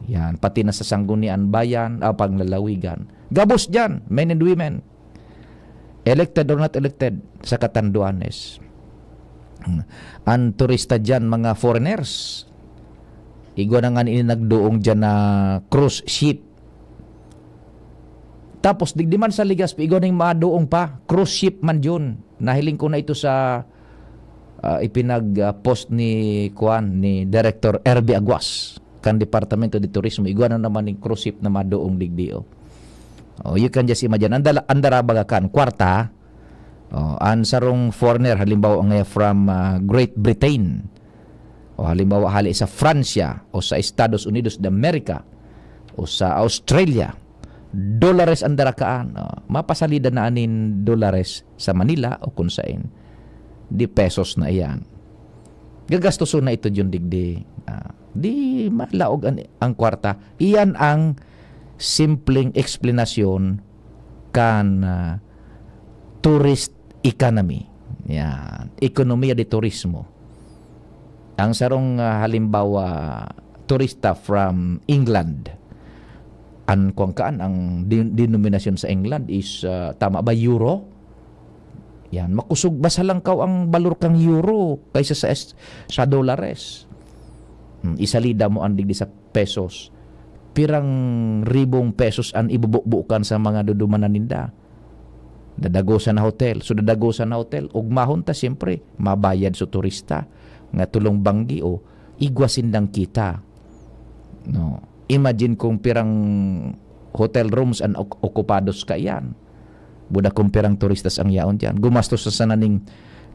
Yan. Pati na sa Sangguniang Bayan, ah, Panglalawigan. Gabos dyan, men and women. Elected or not elected, sa Catanduanes. Ang turista dyan, mga foreigners. Igwa na nga ini nagduong dyan na cruise ship. Tapos, digdi man sa Legazpi, igwa ning maduong pa, cruise ship man yun. Nahiling ko na ito sa, ah, ipinag-, ah, post ni, kuwan, ni Director Erby Aguas, kan Departamento de Turismo. Igwa na naman ning cruise ship na maduong digdi, oh. Oh, you can just imagine. Ang dala-, ang dara baga kan, kwarta, oh, ang sarong foreigner, halimbawa, nga from, ah, Great Britain, o halimbawa, hali sa Francia, o sa Estados Unidos de America, o sa Australia, dolares ang dara kaan, oh, mapasalida na anin dolares sa Manila o kun sain. Di pesos na iyan. Gagastoson na ito yun digdi. Ah, di malaog ang, ang kwarta. Iyan ang simpleng eksplanasyon kan, ah, tourist economy. Yan. Ekonomiya de turismo. Ang sarong, ah, halimbawa, turista from England. Ang, kuwan kaan, ang din-, denominasyon sa England is, ah, tama ba, euro? Yan, makusog, mas halangkaw ang balor kan euro kaysa sa es-, sa dolares. Hmm, isalida mo an digdi sa pesos. Pirang ribong pesos an ibubukbukan sa mga dudumanan ninda? Dadagosan na hotel. So, dadagosan na hotel. Ugmahon ta, siyempre, mabayad sa turista. Nga tulong banggi o igwa sindang kita. No. Imagine kung pirang hotel rooms an ok-, okupados kaiyan. Buda kung pirang turistas ang yaon diyan. Gumastos sa sana ning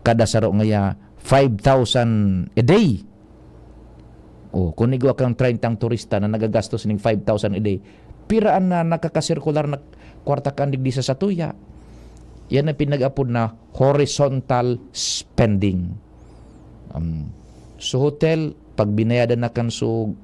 kada saro ngaya five thousand a day. Oh, kung igwa kang treyntang turista na nagagastos ning five thousand a day, pira an na nakakasirkular na kwarta kan digdi sa satuya? Yan ang pinag-apod na horizontal spending. Um, so hotel, pag binayadan na kan so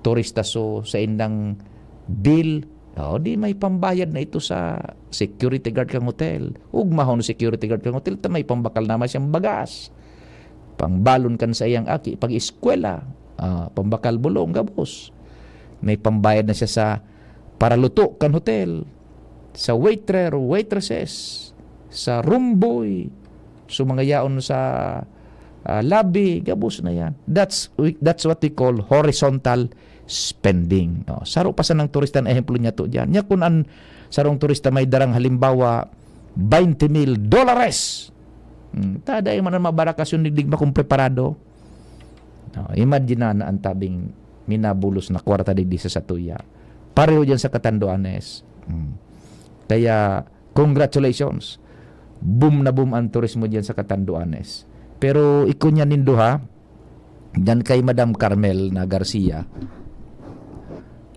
turista so saindang bill, oh, di may pambayad na ito sa security guard kang hotel. Ugmahon security guard kang hotel, ta may pambakal naman siyang bagas. Pangbalon kan saiyang aki, pag-eskwela, ah, pambakal bulong, gabos. May pambayad na siya sa paraluto kan hotel, sa waiter, waitresses, sa room boy, sa mga yaon sa, ah, lobby, gabos na yan. That's, we, that's what we call horizontal spending. No? Saro pa sanang turista na ehemplo niya to dyan. Nya kun an sarong turista may darang halimbawa, twenty mil dolares. Hmm, tada man ang mabarakasyon, digdig ba kung preparado? No, imagine na, na ang tabing minabulos na kwarta digdi sa satuya. Pareho dyan sa Catanduanes. Hmm. Kaya, congratulations. Boom na boom ang turismo dyan sa Catanduanes. Pero ikon niya nindo ha, dyan kay Madam Carmel na Garcia,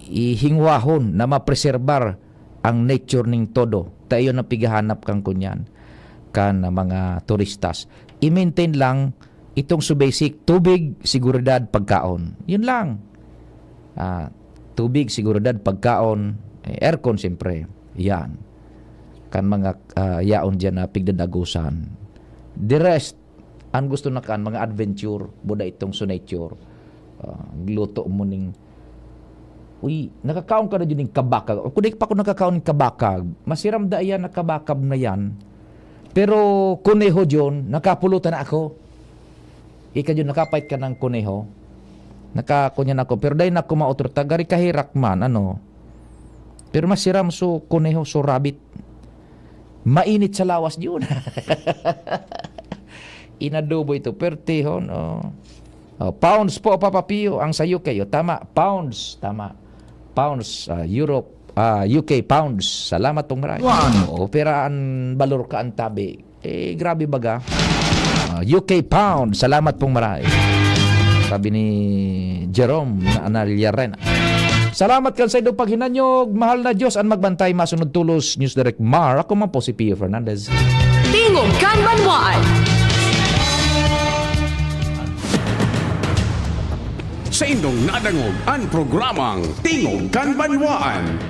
ihingwahon na mapreserbar ang nature ning todo. Ta iyo na pigahanap kan kunyan, kan mga turistas. I-maintain lang itong so basic, tubig, seguridad, pagkaon. Yun lang. Ah, tubig, seguridad, pagkaon, eh, aircon, siyempre. Yan. Kan mga, ah, yaon dyan na pigdadagusan. The rest, ang gusto na kan, mga adventure, buda itong so nature. Ah, luto mo ning, uy, nakakaon ka na dyan ng kabakag. O, kung di pa ako nakakaon ng kabakag, masiram da yan na kabakag na yan. Pero kuneho dyan, nakapulutan na ako. Ika dyan, nakapait ka ng kuneho. Nakakunyan ako. Pero dahil na kumaotro, tagari kahirak man, ano. Pero masiram so kuneho, so rabbit. Mainit sa lawas yun. Inadobo ito, pertihon, oh. Oh, pounds po, Papa Pio, ang sa U K. Oh, tama, pounds, tama. Pounds, ah, Europe, ah, U K, pounds. Salamat pong maray. One. Oh, pera ang balor ka ang tabi. Eh, grabe baga. Ah, U K pound, salamat pong maray. Sabi ni Jerome na Analia Rena. Salamat kan sa inyong paghinanyog. Mahal na Diyos ang magbantay, masunod tulos. News Direct Mar, ako man po si Pio Fernandez. Tingog kan Banwaan. Sa indong nadangog ang programang Tingog kan Banwaan.